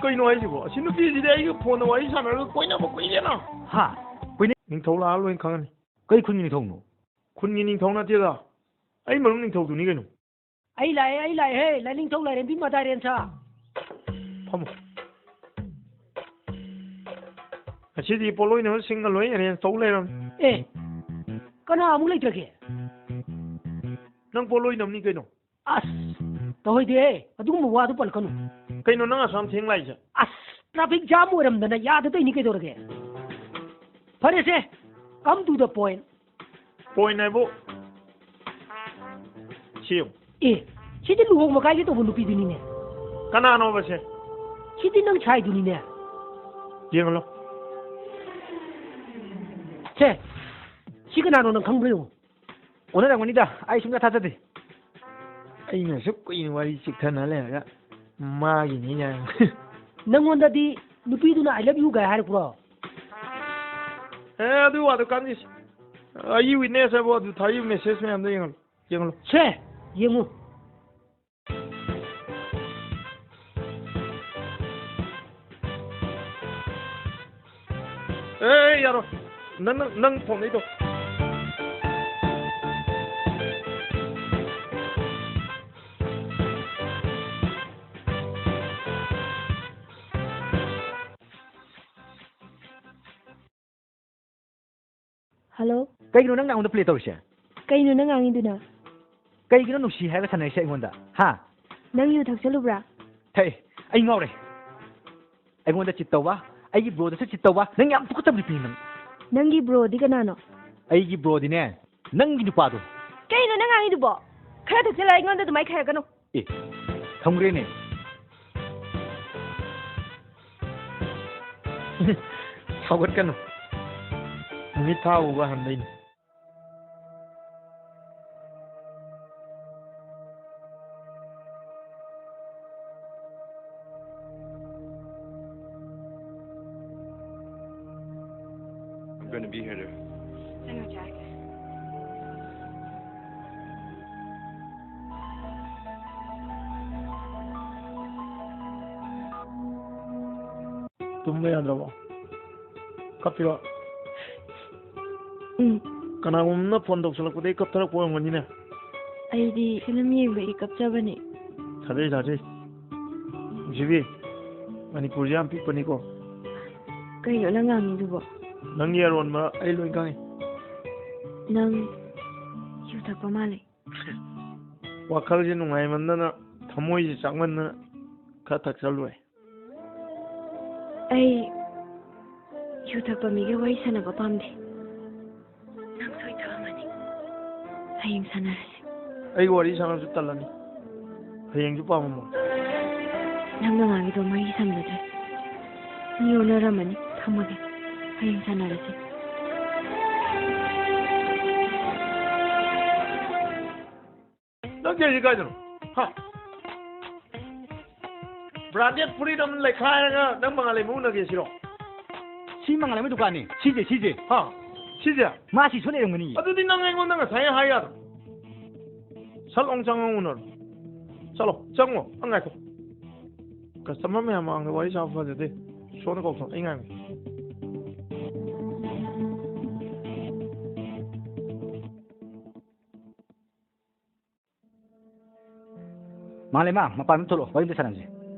ꯀꯩꯅꯣ ꯍꯥꯏꯁꯤꯕꯣ? ꯑꯁꯤ ꯅꯨꯄꯤꯁꯤꯗꯤ ꯑꯩꯒ ꯐꯣꯟꯗ ꯋꯥꯔꯤ ꯁꯥꯟꯅꯔꯒ ꯀꯣꯏꯅꯕ ꯀꯨꯏꯔꯦꯅ꯫ ꯍꯥ? ꯀꯣꯏꯅ- ꯅꯤꯡꯊꯧ ꯂꯥꯛꯑ ꯂꯣꯏꯅ ꯈꯪꯉꯅꯤ꯫ ꯀꯩ ꯈꯨꯟꯒꯤ ꯅꯤꯡꯊꯧꯅꯣ? ꯈꯨꯟꯒꯤ ꯅꯤꯡꯊꯧ ꯅꯠꯇꯦꯗ, ꯑꯩ ꯃꯔꯨꯞ ꯅꯤꯡꯊꯧꯗꯨꯅꯤ ꯀꯩꯅꯣ꯫ ꯑꯩ ꯂꯥꯛꯑꯦ, ꯑꯩ ꯂꯥꯛꯑꯦꯍꯦ, ꯂꯥꯏꯅꯤꯡꯊꯧ ꯂꯥꯏꯔꯦꯝꯕꯤ ꯃꯗꯥꯏꯔꯦꯟꯁꯥ꯫ ꯐꯝꯃꯣ꯫ ꯉꯁꯤꯗꯤ ꯄꯣꯠꯂꯣꯏꯅꯕ ꯁꯤꯡꯒ ꯂꯣꯏ ꯑꯦꯔꯦꯟꯖ ꯇꯧ ꯂꯩꯔꯝꯃꯦ꯫ ꯑꯦ, ꯀꯅꯥ ꯑꯃꯨꯛ ꯂꯩꯇ꯭ꯔꯒꯦ? ꯅꯪ ꯄꯣꯠꯂꯣꯏꯅꯕꯅꯤ ꯀꯩꯅꯣ꯫ ꯑꯁ, ꯇꯧꯍꯩꯗꯦꯍꯦ, ꯑꯗꯨꯒꯨꯝꯕ ꯋꯥꯗꯨ ꯄꯜꯂꯛꯀꯅꯨ꯫ ꯀꯩꯅꯣ ꯅꯪ ꯑꯁꯥꯝ ꯊꯦꯡ ꯂꯥꯛꯏꯁꯦ? ꯑꯁ, traffic jam ꯑꯣꯏꯔꯝꯗꯅ ꯌꯥꯗ ꯇꯧꯏꯅꯤ, ꯀꯩꯗꯧꯔꯒꯦ? ꯐꯔꯦꯁꯦ, come to the point꯫ Point ꯍꯥꯏꯕꯨ ꯁꯤ ꯌꯦꯡꯉꯨ꯫ ꯑꯦ, ꯁꯤꯗꯤ ꯂꯨꯍꯣꯡꯕ ꯀꯥꯏꯒꯦ ꯇꯧꯕ ꯅꯨꯄꯤꯗꯨꯅꯤꯅꯦ꯫ ꯀꯅꯥꯅꯣꯕ ꯁꯦ? ꯁꯤꯗꯤ ꯅꯪ ꯁꯥꯏꯗꯨꯅꯤꯅꯦ꯫ ꯌꯦꯡꯍꯜꯂꯣ꯫ ꯁꯦ, ꯁꯤ ꯀꯅꯥꯅꯣ ꯅꯪ ꯈꯪꯕ꯭ꯔꯥ ꯌꯦꯡꯉꯨ꯫ ꯑꯣꯟꯅꯔꯝꯒꯅꯤꯗ, ꯑꯩ ꯁꯨꯡꯊꯥ ꯊꯥꯖꯗꯦ꯫ ꯑꯩꯅ ꯑꯁꯨꯛ ꯀꯨꯏꯅ ꯋꯥꯔꯤ ꯆꯤꯛꯊꯅ ꯂꯩꯔꯒ ꯃꯥꯒꯤꯅꯤ ꯌꯥꯏ꯫ ꯅꯪꯉꯣꯟꯗꯗꯤ ꯅꯨꯄꯤꯗꯨꯅ "I love you" ꯒꯥꯏ ꯍꯥꯏꯔꯛꯄ꯭ꯔꯣ? ꯑꯦ, ꯑꯗꯨ ꯋꯥꯗꯣ ꯀꯥꯟꯅꯗꯦ꯫ ꯑꯩꯒꯤ witness ꯍꯥꯏꯕꯨ ꯑꯗꯨ ꯊꯥꯔꯤꯕ message ꯃꯌꯥꯝꯗꯣ ꯌꯦꯡꯍꯜꯂꯣ, ꯌꯦꯡꯍꯜꯂꯣ꯫ ꯁꯦ, ꯌꯦꯡꯉꯨ꯫ ꯑꯦ, ꯌꯥꯔꯣꯏ꯫ ꯅꯪ, ꯅꯪ, ꯅꯪ ꯐꯣꯟꯗꯩ ꯇꯧ꯫ ꯍꯜꯂꯣ? ꯀꯩꯒꯤꯅꯣ ꯅꯪꯅ ꯑꯩꯉꯣꯟꯗ play ꯇꯧꯔꯤꯁꯦ? ꯀꯩꯅꯣ ꯅꯪ ꯉꯥꯡꯉꯤꯗꯨꯅ? ꯀꯩꯒꯤꯅꯣ ꯅꯨꯡꯁꯤ ꯍꯥꯏꯔꯒ ꯁꯥꯟꯅꯔꯤꯁꯦ ꯑꯩꯉꯣꯟꯗ? ꯍꯥ? ꯅꯪ ꯌꯨ ꯊꯛꯆꯜꯂꯨꯕ꯭ꯔꯥ? ꯊꯛꯑꯦ꯫ ꯑꯩ ꯉꯥꯎꯔꯦ꯫ ꯑꯩꯉꯣꯟꯗ cheat ꯇꯧꯕ, ꯑꯩꯒꯤ broꯗꯁꯨ cheat ꯇꯧꯕ, ꯅꯪ ꯌꯥꯝ ꯇꯨꯀꯠꯆꯕ ꯅꯨꯄꯤꯅꯤ ꯅꯪ꯫ ꯅꯪꯒꯤ broꯗꯤ ꯀꯅꯥꯅꯣ? ꯑꯩꯒꯤ broꯗꯤꯅꯦ, ꯅꯪꯒꯤ ꯅꯨꯄꯥꯗꯣ꯫ ꯀꯩꯅꯣ ꯅꯪ ꯉꯥꯡꯉꯤꯗꯨꯕꯣ? ꯈꯔ ꯊꯛꯆꯜꯂ ꯑꯩꯉꯣꯟꯗ ꯑꯗꯨꯃꯥꯏ ꯈꯥꯏꯔꯛꯀꯅꯨ꯫ ꯑꯦ, ꯊꯝꯈ꯭ꯔꯦꯅꯦ꯫ ꯁꯥꯎꯒꯠꯀꯅꯨ꯫ ꯅꯨꯃꯤꯠ ꯊꯥ ꯎꯕ ꯍꯟꯕꯩꯅꯤ꯫ I'm gonna be here, dear. I know, Jack. ꯇꯨꯝꯕ ꯌꯥꯗ꯭ꯔꯕꯣ? ꯀꯞꯄꯤꯔꯣ? ꯎꯝ꯫ ꯀꯅꯥꯒꯨꯝꯕꯅ ꯐꯣꯟ ꯇꯧꯁꯜꯂꯛꯄꯗꯒꯤ ꯀꯞꯊꯔꯛꯄ ꯑꯣꯏꯔꯝꯒꯅꯤꯅꯦ꯫ ꯑꯩꯗꯤ ꯐꯤꯂꯝ ꯌꯦꯡꯕꯒꯤ ꯀꯞꯆꯕꯅꯤ꯫ ꯊꯥꯖꯩ, ꯊꯥꯖꯩ꯫ ꯅꯨꯡꯁꯤꯕꯤ, ꯃꯅꯤꯄꯨꯔꯁꯦ ꯌꯥꯝ ꯄꯤꯛꯄꯅꯤꯀꯣ꯫ ꯀꯩꯅꯣ ꯅꯪ ꯉꯥꯡꯉꯤꯗꯨꯕꯣ? ꯅꯪꯒꯤ ꯑꯔꯣꯟꯕ ꯑꯩ ꯂꯣꯏ ꯈꯪꯉꯤ꯫ ꯅꯪ ꯌꯨ ꯊꯛꯄ ꯃꯥꯜꯂꯦ꯫ ꯋꯥꯈꯜꯁꯦ ꯅꯨꯡꯉꯥꯏꯃꯟꯗꯅ, ꯊꯃꯣꯏꯁꯦ ꯆꯥꯛꯃꯟꯗꯅ ꯈꯔ ꯊꯛꯆꯜꯂꯨꯔꯦ꯫ ꯑꯩ ꯌꯨ ꯊꯛꯄ ꯃꯤꯒ ꯋꯥꯔꯤ ꯁꯥꯟꯅꯕ ꯄꯥꯝꯗꯦ꯫ ꯅꯪ ꯁꯣꯏ ꯊꯛꯑꯝꯃꯅꯤ꯫ ꯍꯌꯦꯡ ꯁꯥꯟꯅꯔꯁꯤ꯫ ꯑꯩꯒ ꯋꯥꯔꯤ ꯁꯥꯟꯅꯕꯁꯨ ꯇꯜꯂꯅꯤ꯫ ꯍꯌꯦꯡꯁꯨ ꯄꯥꯝꯃꯝꯃꯣꯏ꯫ ꯅꯪꯅ ꯉꯥꯡꯉꯤꯗꯣ ꯃꯔꯤ ꯁꯝꯅꯗ꯭ꯔꯦ꯫ ꯃꯤ ꯑꯣꯟꯅꯔꯝꯃꯅꯤ꯫ ꯊꯝꯃꯒꯦ꯫ ꯍꯌꯦꯡ ꯁꯥꯟꯅꯔꯁꯤ꯫ ꯅꯪ ꯆꯠꯂꯤꯁꯤ ꯀꯥꯏꯗꯅꯣ? ꯍꯥ? Branded ꯐꯨꯔꯤꯠ ꯑꯃ ꯂꯩꯈꯥꯏꯔꯒ ꯅꯪ ꯃꯉꯥꯂꯩꯃ ꯎꯅꯒꯦ ꯁꯤꯔꯣ? ꯁꯤ ꯃꯉꯥꯂꯩꯃ ꯗꯨꯀꯥꯟꯅꯤ꯫ ꯁꯤꯁꯦ, ꯁꯤꯁꯦ꯫ ꯍꯥ? ꯁꯤꯁꯦ? ꯃꯥ ꯁꯤ ꯁꯣꯏ ꯂꯩꯔꯝꯒꯅꯤꯌꯦ꯫ ꯑꯗꯨꯗꯤ ꯅꯪ ꯑꯩꯉꯣꯟꯗ ꯉꯁꯥꯏ ꯍꯥꯏ ꯌꯥꯗ꯭ꯔꯣ? ꯁꯠ ꯂꯥꯎ ꯆꯪꯉ ꯎꯅꯔꯣ꯫ ꯆꯠꯂꯣ, ꯆꯪꯉꯣ꯫ ꯅꯪ ꯉꯥꯏꯈꯣ꯫ Customer ꯃꯌꯥꯝ ꯃꯃꯥꯡꯗ ꯋꯥꯔꯤ ꯁꯥꯕ ꯐꯖꯗꯦ꯫ ꯁꯣꯝꯗ ꯀꯧꯊꯣꯛ, ꯑꯩ ꯉꯥꯏꯕ꯫ ꯃꯥꯂꯦꯃ, ꯃꯄꯥꯟꯗ ꯊꯣꯛꯂꯛꯑꯣ, ꯋꯥꯔꯤ ꯑꯝꯇ ꯁꯥꯟꯅꯁꯦ꯫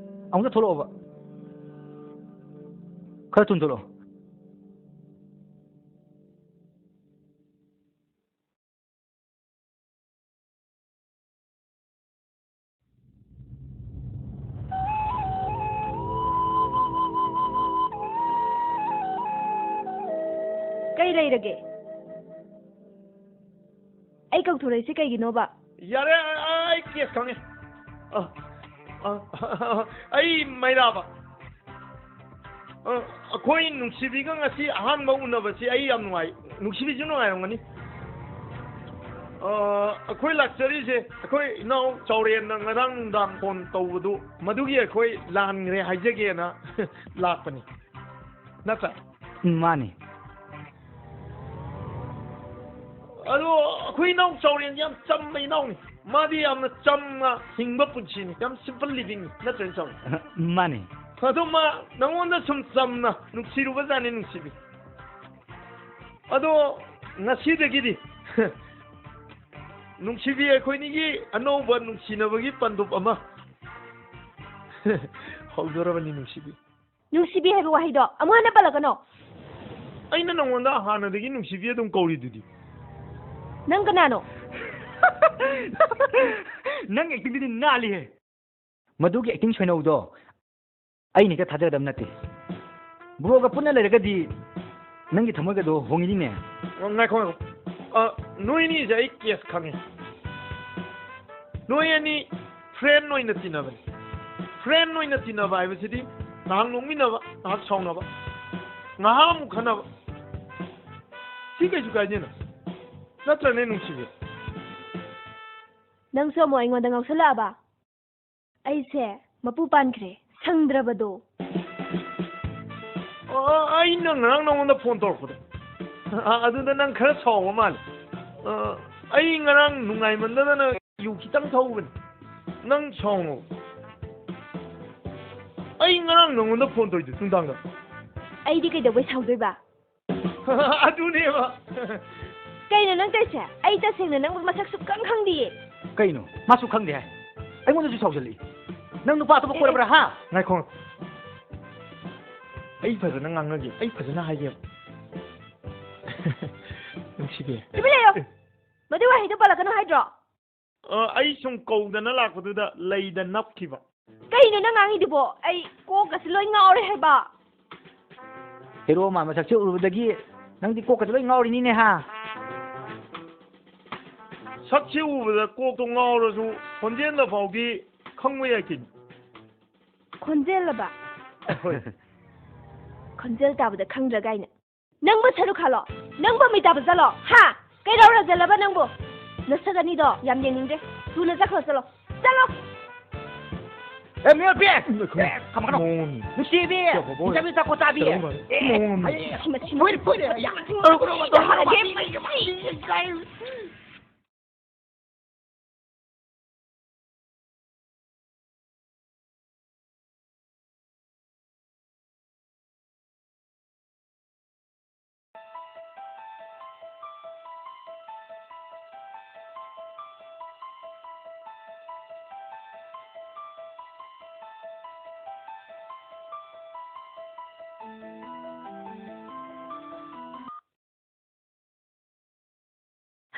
ꯑꯃꯨꯛꯇ ꯊꯣꯛꯂꯛꯑꯣꯕ꯫ ꯈꯔ ꯊꯨꯅ ꯊꯣꯛꯂꯛꯑꯣ꯫ ꯀꯩ ꯂꯩꯔꯒꯦ? ꯑꯩ ꯀꯧꯊꯣꯔꯛꯏꯁꯦ ꯀꯩꯒꯤꯅꯣꯕ? ꯌꯥꯔꯦ, ꯑꯩ ꯀꯦꯁ ꯈꯪꯉꯦ꯫ ꯑ, ꯑ, ꯑꯩ ꯃꯩꯔꯥꯕ꯫ ꯑ, ꯑꯩꯈꯣꯏ ꯅꯨꯡꯁꯤꯕꯤꯒ ꯉꯁꯤ ꯑꯍꯥꯟꯕ ꯎꯅꯕꯁꯤ ꯑꯩ ꯌꯥꯝ ꯅꯨꯡꯉꯥꯏ꯫ ꯅꯨꯡꯁꯤꯕꯤꯁꯨ ꯅꯨꯡꯉꯥꯏꯔꯝꯒꯅꯤ꯫ ꯑ, ꯑꯩꯈꯣꯏ ꯂꯥꯛꯆꯔꯤꯁꯦ, ꯑꯩꯈꯣꯏ ꯏꯅꯥꯎ ꯆꯥꯎꯔꯦꯟꯅ ꯉꯔꯥꯡ ꯅꯨꯡꯗꯥꯡ ꯐꯣꯟ ꯇꯧꯕꯗꯨ, ꯃꯗꯨꯒꯤ ꯑꯩꯈꯣꯏ ꯂꯥꯟꯈ꯭ꯔꯦ ꯍꯥꯏꯖꯒꯦꯅ ꯂꯥꯛꯄꯅꯤ꯫ ꯅꯠꯇ꯭ꯔꯥ? ꯎꯝ, ꯃꯥꯅꯤ꯫ ꯑꯗꯣ ꯑꯩꯈꯣꯏ ꯏꯅꯥꯎ ꯆꯥꯎꯔꯦꯟꯁꯦ ꯌꯥꯝ ꯆꯝꯕ ꯏꯅꯥꯎꯅꯤ꯫ ꯃꯥꯗꯤ ꯌꯥꯝꯅ ꯆꯝꯅ ꯍꯤꯡꯕ ꯄꯨꯟꯁꯤꯅꯤ, ꯌꯥꯝ simple living ꯅꯤ, ꯅꯠꯇ꯭ꯔꯅꯦ ꯆꯥꯎꯔꯦꯟ? ꯃꯥꯅꯤ꯫ ꯑꯗꯣ ꯃꯥ ꯅꯉꯣꯟꯗ ꯁꯨꯝ ꯆꯝꯅ ꯅꯨꯡꯁꯤꯔꯨꯕꯖꯥꯠꯅꯤ, ꯅꯨꯡꯁꯤꯕꯤ꯫ ꯑꯗꯣ ꯉꯁꯤꯗꯒꯤꯗꯤ ꯅꯨꯡꯁꯤꯕꯤ, ꯑꯩꯈꯣꯏꯅꯤꯒꯤ ꯑꯅꯧꯕ ꯅꯨꯡꯁꯤꯅꯕꯒꯤ ꯄꯟꯗꯨꯞ ꯑꯃ ꯍꯧꯗꯣꯔꯕꯅꯤ, ꯅꯨꯡꯁꯤꯕꯤ꯫ ꯅꯨꯡꯁꯤꯕꯤ ꯍꯥꯏꯕ ꯋꯥꯍꯩꯗꯣ ꯑꯃꯨꯛ ꯍꯟꯅ ꯄꯜꯂꯛꯀꯅꯣ꯫ ꯑꯩꯅ ꯅꯉꯣꯟꯗ ꯍꯥꯟꯅꯗꯒꯤ ꯅꯨꯡꯁꯤꯕꯤ ꯑꯗꯨꯝ ꯀꯧꯔꯤꯗꯨꯗꯤ꯫ ꯅꯪ ꯀꯅꯥꯅꯣ? ꯅꯪ acting ꯗꯨꯗꯤ ꯅꯥꯜꯂꯤꯍꯦ꯫ ꯃꯗꯨꯒꯤ acting ꯁꯣꯏꯅꯧꯗꯣ ꯑꯩꯅ ꯍꯦꯛꯇ ꯊꯥꯖꯒꯗꯕ ꯅꯠꯇꯦ꯫ Bro ꯒ ꯄꯨꯟꯅ ꯂꯩꯔꯒꯗꯤ ꯅꯪꯒꯤ ꯊꯃꯣꯏꯒꯗꯣ ꯍꯣꯡꯉꯤꯅꯤꯅꯦ꯫ ꯑꯣ, ꯉꯥꯏꯈꯣ, ꯉꯥꯏꯈꯣ꯫ ꯑ, ꯅꯣꯏꯅꯤꯁꯦ ꯑꯩ case ꯈꯪꯉꯦ꯫ ꯅꯣꯏ ꯑꯅꯤ friend ꯑꯣꯏꯅ ꯇꯤꯟꯅꯕꯅꯤ꯫ Friend ꯑꯣꯏꯅ ꯇꯤꯟꯅꯕ ꯍꯥꯏꯕꯁꯤꯗꯤ ꯉꯥꯏꯍꯥꯛ ꯅꯣꯛꯃꯤꯟꯅꯕ, ꯉꯥꯏꯍꯥꯛ ꯁꯥꯎꯅꯕ, ꯉꯥꯏꯍꯥꯛ ꯑꯃꯨꯛ ꯈꯟꯅꯕ꯫ ꯁꯤ ꯀꯩꯁꯨ ꯀꯥꯏꯗꯦꯅ꯫ ꯅꯠꯇ꯭ꯔꯅꯦ, ꯅꯨꯡꯁꯤꯕꯤ? ꯅꯪꯁꯨ ꯑꯃꯨꯛ ꯑꯩꯉꯣꯟꯗ ꯉꯥꯎꯁꯜꯂꯛꯑꯕ? ꯑꯩꯁꯦ ꯃꯄꯨ ꯄꯥꯟꯈ꯭ꯔꯦ, ꯁꯪꯗ꯭ꯔꯕꯗꯣ꯫ ꯑꯣ, ꯑꯩꯅ ꯉꯔꯥꯡ ꯅꯉꯣꯟꯗ ꯐꯣꯟ ꯇꯧꯔꯛꯄꯗꯣ, ꯑ, ꯑꯗꯨꯗ ꯅꯪ ꯈꯔ ꯁꯥꯎꯕ ꯃꯥꯜꯂꯦ꯫ ꯑ, ꯑꯩ ꯉꯔꯥꯡ ꯅꯨꯡꯉꯥꯏꯃꯟꯗꯗꯅ ꯌꯨ ꯈꯤꯇꯪ ꯊꯛꯎꯕꯅꯤ꯫ ꯅꯪ ꯁꯥꯎꯅꯣ꯫ ꯑꯩ ꯉꯔꯥꯡ ꯅꯉꯣꯟꯗ ꯐꯣꯟ ꯇꯧꯔꯤꯗꯨ ꯅꯨꯡꯗꯥꯡꯗ꯫ ꯑꯩꯗꯤ ꯀꯩꯗꯧꯕꯩ ꯁꯥꯎꯗꯣꯏꯕ? ꯑꯗꯨꯅꯦꯕ꯫ ꯀꯩꯅꯣ ꯅꯪ ꯇꯧꯔꯤꯁꯦ? ꯑꯩ ꯇꯁꯦꯡꯅ ꯅꯪꯕꯨ ꯃꯁꯛ ꯁꯨꯛꯈꯪ ꯈꯪꯗꯤꯌꯦ꯫ ꯀꯩꯅꯣ? ꯃꯥꯁꯨ ꯈꯪꯗꯦ ꯍꯥꯏ? ꯑꯩꯉꯣꯟꯗꯁꯨ ꯁꯥꯎꯖꯜꯂꯛꯏ꯫ ꯅꯪ ꯅꯨꯄꯥ ꯑꯇꯣꯞꯄ ꯑꯦ, ꯑꯦ꯫ ꯀꯣꯏꯔꯕ꯭ꯔꯥ, ꯍꯥ? ꯉꯥꯏꯈꯣ꯫ ꯑꯩ ꯐꯖꯅ ꯉꯥꯡꯅꯒꯦ꯫ ꯑꯩ ꯐꯖꯅ ꯍꯥꯏꯒꯦꯕ꯫ ꯅꯨꯡꯁꯤꯕꯤ꯫ ꯇꯨꯃꯤꯟ ꯂꯩꯌꯣ꯫ ꯑꯦ꯫ ꯃꯗꯨ ꯋꯥꯍꯩꯗꯣ ꯄꯜꯂꯛꯀꯅꯨ ꯍꯥꯏꯗ꯭ꯔꯣ? ꯑ, ꯑꯩ ꯁꯨꯝ ꯀꯧꯗꯅ ꯂꯥꯛꯄꯗꯨꯗ ꯂꯩꯗ ꯅꯞꯈꯤꯕ꯫ ꯀꯩꯅꯣ ꯅꯪ ꯉꯥꯡꯉꯤꯗꯨꯕꯣ? ꯑꯩ ꯀꯣꯛꯀꯁꯦ ꯂꯣꯏ ꯉꯥꯎꯔꯦ ꯍꯥꯏꯕ꯫ ꯍꯦꯔꯣ ꯃꯥꯟꯕ ꯁꯛꯁꯦ ꯎꯔꯨꯕꯗꯒꯤ ꯅꯪꯗꯤ ꯀꯣꯛꯀꯁꯦ ꯂꯣꯏ ꯉꯥꯎꯔꯤꯅꯤꯅꯦ, ꯍꯥ? ꯁꯛꯁꯤ ꯎꯕꯗ ꯀꯣꯛꯇꯣ ꯉꯥꯎꯔꯁꯨ ꯈꯣꯟꯖꯦꯜꯗ ꯐꯥꯎꯗꯤ ꯈꯪꯕ ꯌꯥꯏ ꯀꯩꯅꯣ꯫ ꯈꯣꯟꯖꯦꯜꯂꯕ? ꯍꯣꯏ꯫ ꯈꯣꯟꯖꯦꯜ ꯇꯥꯕꯗ ꯈꯪꯗ꯭ꯔꯥ ꯀꯥꯏꯅ꯫ ꯅꯪꯕꯨ ꯁꯔꯨꯛ ꯈꯥꯜꯂꯣ, ꯅꯪꯕꯨ ꯃꯤ ꯇꯥꯕ ꯆꯠꯂꯣ, ꯍꯥ? ꯀꯩꯗꯧꯔ ꯆꯠꯂꯕ ꯅꯪꯕꯨ? ꯅꯁꯛ ꯑꯅꯤꯗꯣ ꯌꯥꯝ ꯌꯦꯡꯅꯤꯡꯗ꯭ꯔꯦ, ꯊꯨꯅ ꯆꯠꯈ꯭ꯔꯣ, ꯆꯠꯂꯣ, ꯆꯠꯂꯣ꯫ ꯑꯦ, ꯃꯤꯑꯣꯏꯕꯤ! ꯑꯦ, ꯈꯝꯕ ꯀꯩꯅꯣ? ꯅꯨꯡꯁꯤꯕꯤ! ꯅꯤꯡꯊꯧꯒꯤ ꯆꯥꯛ ꯆꯥꯕꯤ! ꯑꯦ, ꯍꯥꯏ, ꯍꯥꯏ, ꯍꯥꯏ, ꯁꯤꯃ, ꯁꯤꯃ, ꯐꯨꯏꯔꯦ, ꯐꯨꯏꯔꯦ, ꯌꯥ꯫ ꯁꯤꯃ, ꯁꯤꯃ, ꯁꯤꯃ, ꯁꯤꯃ, ꯁꯤꯃ꯫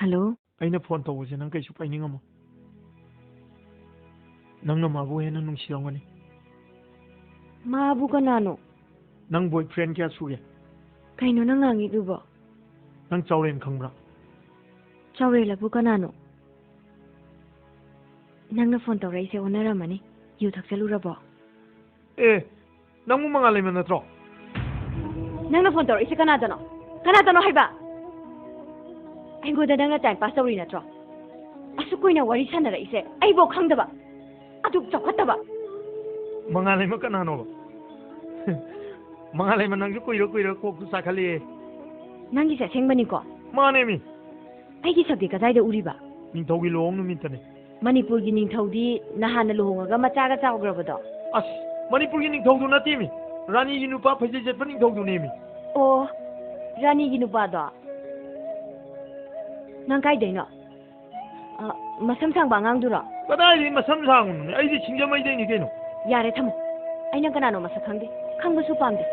ꯍꯜꯂꯣ꯫ ꯑꯩꯅ ꯐꯣꯟ ꯇꯧꯕꯁꯦ ꯅꯪ ꯀꯩꯁꯨ ꯄꯥꯏꯅꯤꯡꯉꯝꯃꯣꯏ꯫ ꯅꯪꯅ ꯃꯥꯕꯨ ꯍꯦꯟꯅ ꯅꯨꯡꯁꯤꯔꯝꯒꯅꯤ꯫ ꯃꯥꯕꯨ ꯀꯅꯥꯅꯣ? ꯅꯪ ꯕꯣꯏ ꯐ꯭ꯔꯦꯟ ꯀꯌꯥ ꯁꯨꯒꯦ? ꯀꯩꯅꯣ ꯅꯪ ꯉꯥꯡꯉꯤꯗꯨꯕꯣ? ꯅꯪ ꯆꯥꯎꯔꯦꯟ ꯈꯪꯕ꯭ꯔꯥ? ꯆꯥꯎꯔꯦꯜ ꯑꯕꯨ ꯀꯅꯥꯅꯣ? ꯅꯪꯅ ꯐꯣꯟ ꯇꯧꯔꯛꯏꯁꯦ ꯑꯣꯟꯅꯔꯝꯃꯅꯤ꯫ ꯌꯨ ꯊꯛꯆꯜꯂꯨꯔꯕꯣ? ꯑꯦ, ꯅꯪꯕꯨ ꯃꯉꯥꯜꯂꯩꯃ ꯅꯠꯇ꯭ꯔꯣ? ꯅꯪꯅ ꯐꯣꯟ ꯇꯧꯔꯛꯏꯁꯦ ꯀꯅꯥꯗꯅꯣ? ꯀꯅꯥꯗꯅꯣ ꯍꯥꯏꯕ? ꯑꯩꯉꯣꯟꯗ ꯅꯪꯅ ꯇꯥꯏꯝ ꯄꯥꯁ ꯇꯧꯔꯤ ꯅꯠꯇ꯭ꯔꯣ? ꯑꯁꯨꯛ ꯀꯨꯏꯅ ꯋꯥꯔꯤ ꯁꯥꯟꯅꯔꯛꯏꯁꯦ ꯑꯩꯕꯧ ꯈꯪꯗꯕ? ꯑꯗꯨꯛ ꯆꯥꯎꯈꯠꯇꯕ? ꯃꯉꯥꯜꯂꯩꯃ ꯀꯅꯥꯅꯣꯕ? ꯃꯉꯥꯜꯂꯩꯃ ꯅꯪꯁꯨ ꯀꯨꯏꯔ ꯀꯨꯏꯔ ꯀꯣꯛꯁꯨ ꯆꯥꯈꯠꯂꯛꯑꯦ꯫ ꯅꯪꯒꯤꯁꯦ ꯑꯁꯦꯡꯕꯅꯤꯀꯣ? ꯃꯥꯅꯦꯃꯤ꯫ ꯑꯩꯒꯤ ꯁꯛꯇꯤ ꯀꯗꯥꯏꯗ ꯎꯔꯤꯕ? ꯅꯤꯡꯊꯧꯒꯤ ꯂꯨꯍꯣꯡ ꯅꯨꯃꯤꯠꯇꯅꯦ꯫ ꯃꯅꯤꯄꯨꯔꯒꯤ ꯅꯤꯡꯊꯧꯗꯤ ꯅꯍꯥꯟꯅ ꯂꯨꯍꯣꯡꯉꯒ ꯃꯆꯥꯒ ꯆꯥꯎꯈ꯭ꯔꯕꯗꯣ? ꯑꯁ, ꯃꯅꯤꯄꯨꯔꯒꯤ ꯅꯤꯡꯊꯧꯗꯨ ꯅꯠꯇꯦꯃꯤ, ꯔꯥꯅꯤꯒꯤ ꯅꯨꯄꯥ ꯐꯩꯖꯩ ꯆꯠꯄ ꯅꯤꯡꯊꯧꯗꯨꯅꯦꯃꯤ꯫ ꯑꯣ, ꯔꯥꯅꯤꯒꯤ ꯅꯨꯄꯥꯗꯣ? ꯅꯪ ꯀꯥꯏꯗꯩꯅꯣ? ꯑ, ꯃꯁꯝ ꯁꯥꯡꯕ ꯑꯉꯥꯡꯗꯨꯔꯣ? ꯀꯗꯥꯏꯗꯒꯤ ꯃꯁꯝ ꯁꯥꯡꯕꯅꯣꯅꯦ? ꯑꯩꯗꯤ ꯁꯤꯡꯖꯃꯩꯗꯩꯅꯤ ꯀꯩꯅꯣ꯫ ꯌꯥꯔꯦ, ꯊꯝꯃꯣ꯫ ꯑꯩ ꯅꯪ ꯀꯅꯥꯅꯣ ꯃꯁꯛ ꯈꯪꯗꯦ, ꯈꯪꯕꯁꯨ ꯄꯥꯝꯗꯦ꯫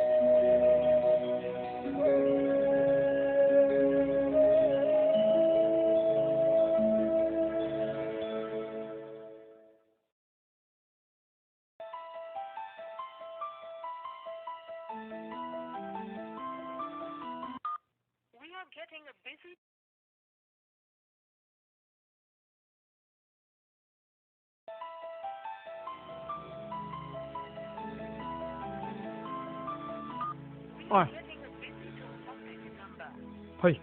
ꯍꯣꯏ꯫ ꯐꯩ꯫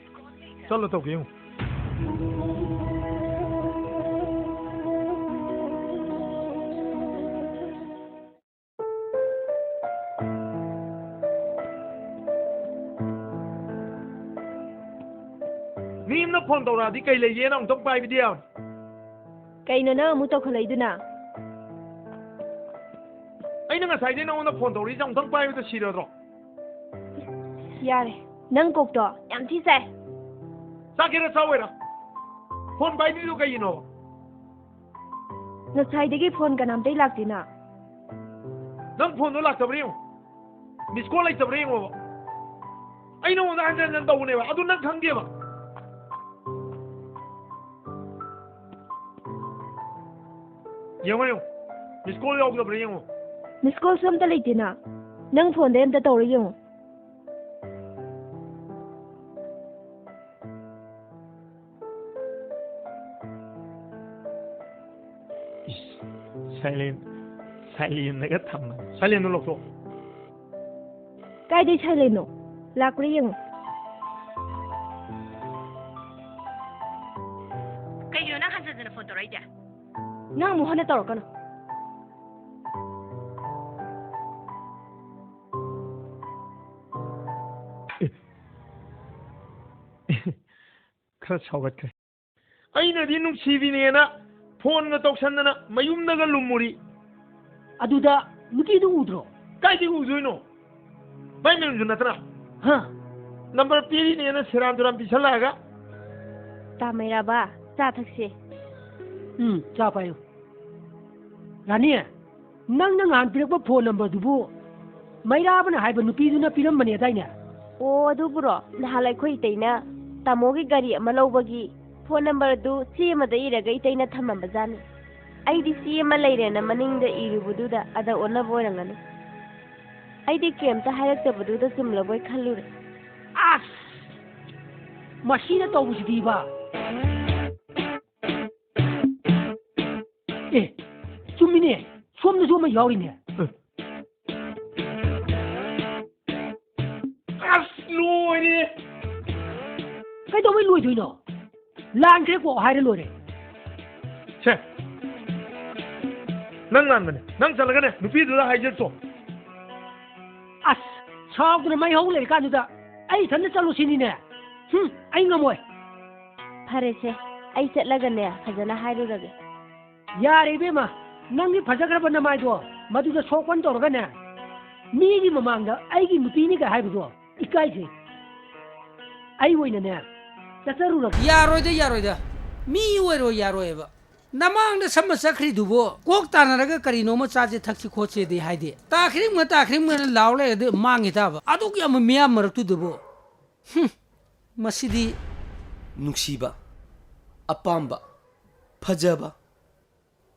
ꯆꯠꯂ ꯇꯧꯒꯦ ꯌꯦꯡꯉꯨ꯫ ꯃꯤ ꯑꯃꯅ ꯐꯣꯟ ꯇꯧꯔꯛꯑꯗꯤ ꯀꯩ ꯂꯩꯒꯦꯅ ꯑꯃꯨꯛꯇꯪ ꯄꯥꯏꯕꯗꯤ ꯌꯥꯕꯅꯤ꯫ ꯀꯩꯅꯣ ꯅꯪ ꯑꯃꯨꯛ ꯇꯧꯈꯠꯂꯛꯏꯗꯨꯅ? ꯑꯩꯅ ꯉꯁꯥꯏꯗꯩ ꯅꯉꯣꯟꯗ ꯐꯣꯟ ꯇꯧꯔꯛꯏꯁꯦ ꯑꯃꯨꯛꯇꯪ ꯄꯥꯏꯕꯗ ꯁꯤꯔꯗ꯭ꯔꯣ? ꯌꯥꯔꯦ, ꯅꯪ ꯀꯣꯛꯇꯣ ꯌꯥꯝ ꯊꯤ ꯆꯥꯏ꯫ ꯆꯥꯒꯦꯔꯥ ꯆꯥꯎꯋꯦꯔꯥ? ꯐꯣꯟ ꯄꯥꯏꯗ꯭ꯔꯤꯗꯣ ꯀꯩꯒꯤꯅꯣ? ꯉꯁꯥꯏꯗꯒꯤ ꯐꯣꯟ ꯀꯅꯥꯝꯇꯩ ꯂꯥꯛꯇꯦꯅ꯫ ꯅꯪ ꯐꯣꯟꯗꯣ ꯂꯥꯛꯇꯕ꯭ꯔꯥ ꯌꯦꯡꯉꯣ꯫ ꯃꯤꯁ ꯀꯣꯜ ꯂꯩꯇꯕ꯭ꯔꯥ ꯌꯦꯡꯉꯣꯕ꯫ ꯑꯩ ꯅꯉꯣꯟꯗ ꯍꯟꯖꯟ ꯍꯟꯖꯟ ꯇꯧꯕꯅꯦꯕ, ꯑꯗꯨ ꯅꯪ ꯈꯪꯗꯦꯕ꯫ ꯌꯦꯡꯉꯣ, ꯌꯦꯡꯉꯣ꯫ ꯃꯤꯁ ꯀꯣꯜ ꯌꯥꯎꯗꯕ꯭ꯔꯥ ꯌꯦꯡꯉꯣ꯫ ꯃꯤꯁ ꯀꯣꯜꯁꯨ ꯑꯝꯇ ꯂꯩꯇꯦꯅ꯫ ꯅꯪ ꯐꯣꯟꯗꯩ ꯑꯝꯇ ꯇꯧꯔ ꯌꯦꯡꯉꯣ꯫ ꯏꯁ, silent, silentꯗꯒ ꯊꯝꯃ꯫ Silentꯗꯣ ꯂꯧꯊꯣꯛ꯫ ꯀꯥꯏꯗꯩ silentꯅꯣ? ꯂꯥꯛꯄ꯭ꯔꯥ ꯌꯦꯡꯉꯣ꯫ ꯀꯩꯒꯤꯅꯣ ꯅꯪ ꯍꯟꯖꯟ ꯍꯟꯖꯟꯅ ꯐꯣꯟ ꯇꯧꯔꯛꯏꯁꯦ? ꯅꯪ ꯑꯃꯨꯛ ꯍꯟꯅ ꯇꯧꯔꯛꯀꯅꯨ꯫ ꯈꯔ ꯁꯥꯎꯒꯠꯈ꯭ꯔꯦ꯫ ꯑꯩꯅꯗꯤ ꯅꯨꯡꯁꯤꯕꯤꯅꯦꯅ ꯐꯣꯟꯒ ꯇꯧꯁꯟꯗꯅ ꯃꯌꯨꯝꯗꯒ ꯂꯨꯝꯃꯨꯔꯤ꯫ ꯑꯗꯨꯗ ꯅꯨꯄꯤꯗꯨ ꯎꯗ꯭ꯔꯣ? ꯀꯥꯏꯗꯩ ꯎꯗꯣꯏꯅꯣ? ꯃꯥꯏ ꯃꯌꯨꯝꯁꯨ ꯅꯠꯇꯅ꯫ ꯍꯥ? ꯅꯝꯕꯔ ꯄꯤꯔꯤꯅꯦꯅ ꯁꯦꯔꯥꯟ ꯇꯨꯔꯥꯟ ꯄꯤꯁꯜꯂꯛꯑꯒ꯫ ꯇꯥ ꯃꯩꯔꯥꯕ, ꯆꯥ ꯊꯛꯁꯦ꯫ ꯎꯝ, ꯆꯥ ꯄꯥꯏꯌꯨ꯫ ꯔꯥꯅꯤ, ꯅꯪꯅ ꯉꯍꯥꯟ ꯄꯤꯔꯛꯄ ꯐꯣꯟ ꯅꯝꯕꯔꯗꯨꯕꯨ ꯃꯩꯔꯥꯕꯅ ꯍꯥꯏꯕ ꯅꯨꯄꯤꯗꯨꯅ ꯄꯤꯔꯝꯕꯅꯦꯗꯥꯏꯅꯦ? ꯑꯣ, ꯑꯗꯨꯕꯨꯔꯣ? ꯅꯍꯥꯟ ꯑꯩꯈꯣꯏ ꯏꯇꯩꯅ ꯇꯥꯃꯣꯒꯤ ꯒꯥꯔꯤ ꯑꯃ ꯂꯧꯕꯒꯤ ꯐꯣꯟ ꯅꯝꯕꯔ ꯑꯗꯨ ꯆꯦ ꯑꯃꯗ ꯏꯔꯒ ꯏꯇꯩꯅ ꯊꯝꯃꯝꯕꯖꯥꯠꯅꯤ꯫ ꯑꯩꯗꯤ ꯆꯦ ꯑꯃ ꯂꯩꯔꯦꯅ ꯃꯅꯤꯡꯗ ꯏꯔꯨꯕꯗꯨꯗ ꯑꯗ ꯑꯣꯟꯅꯕ ꯑꯣꯏꯔꯝꯒꯅꯤ꯫ ꯑꯩꯗꯤ ꯀꯩꯝꯇ ꯍꯥꯏꯔꯛꯇꯕꯗꯨꯗ ꯆꯨꯝꯂꯕꯣꯏ ꯈꯜꯂꯨꯔꯦ꯫ ꯑꯁ! ꯃꯁꯤꯅ ꯇꯧꯕꯁꯤꯗꯤꯕ! ꯑꯦ, ꯆꯨꯝꯃꯤꯅꯦ, ꯁꯣꯝꯗꯁꯨ ꯑꯃ ꯌꯥꯎꯔꯤꯅꯦ꯫ ꯑꯦ꯫ ꯀꯩꯗꯧꯕꯩ ꯂꯣꯏꯗꯣꯏꯅꯣ? ꯂꯥꯟꯈ꯭ꯔꯦꯀꯣ ꯍꯥꯏꯔ ꯂꯣꯏꯔꯦ꯫ ꯁꯦ, ꯅꯪ ꯂꯥꯟꯕꯅꯦ꯫ ꯅꯪ ꯆꯠꯂꯒꯅꯦ, ꯅꯨꯄꯤꯗꯨꯗ ꯍꯥꯏꯖꯜꯂꯨꯆꯣ꯫ ꯑꯁ, ꯁꯥꯎꯗꯅ ꯃꯩ ꯍꯧ ꯂꯩꯔꯀꯥꯟꯗꯨꯗ ꯑꯩ ꯏꯊꯟꯇ ꯆꯠꯂꯨ ꯁꯤꯅꯤꯅꯦ꯫ ꯍꯨꯝ, ꯑꯩ ꯉꯝꯃꯣꯏ꯫ ꯐꯔꯦꯁꯦ, ꯑꯩ ꯆꯠꯂꯒꯅꯦ ꯐꯖꯅ ꯍꯥꯏꯔꯨꯔꯒꯦ꯫ ꯌꯥꯔꯦ ꯏꯕꯦꯝꯃ, ꯅꯪꯒꯤ ꯐꯖꯈ꯭ꯔꯕ ꯅꯃꯥꯏꯗꯣ ꯃꯗꯨꯗ ꯁꯣꯛꯄꯟ ꯇꯧꯔꯒꯅꯦ, ꯃꯤꯒꯤ ꯃꯃꯥꯡꯗ ꯑꯩꯒꯤ ꯅꯨꯄꯤꯅꯤꯒ ꯍꯥꯏꯕꯗꯣ ꯏꯀꯥꯏꯖꯩ꯫ ꯑꯩ ꯑꯣꯏꯅꯅꯦ ꯆꯠꯆꯔꯨꯔꯒꯦ꯫ ꯌꯥꯔꯣꯏꯗ, ꯌꯥꯔꯣꯏꯗ꯫ ꯃꯤ ꯑꯣꯏꯔꯣꯏ, ꯌꯥꯔꯣꯏꯕ꯫ ꯅꯃꯥꯡꯗ ꯁꯝꯃ ꯆꯠꯈ꯭ꯔꯤꯗꯨꯕꯨ ꯀꯣꯛ ꯇꯥꯅꯔꯒ ꯀꯔꯤꯅꯣꯃ ꯆꯥꯁꯦ ꯊꯛꯁꯤ ꯈꯣꯠꯁꯦꯗꯤ ꯍꯥꯏꯗꯦ꯫ ꯇꯥꯈ꯭ꯔꯤꯝꯒ ꯇꯥꯈ꯭ꯔꯤꯝꯒꯅ ꯂꯥꯎ ꯂꯩꯔꯗꯤ ꯃꯥꯡꯈꯤ ꯇꯥꯕ꯫ ꯑꯗꯨꯛ ꯌꯥꯝꯕ ꯃꯤꯌꯥꯝ ꯃꯔꯛꯇꯨꯗꯕꯨ꯫ ꯍꯨꯝ, ꯃꯁꯤꯗꯤ꯫ ꯅꯨꯡꯁꯤꯕ, ꯑꯄꯥꯝꯕ, ꯐꯖꯕ,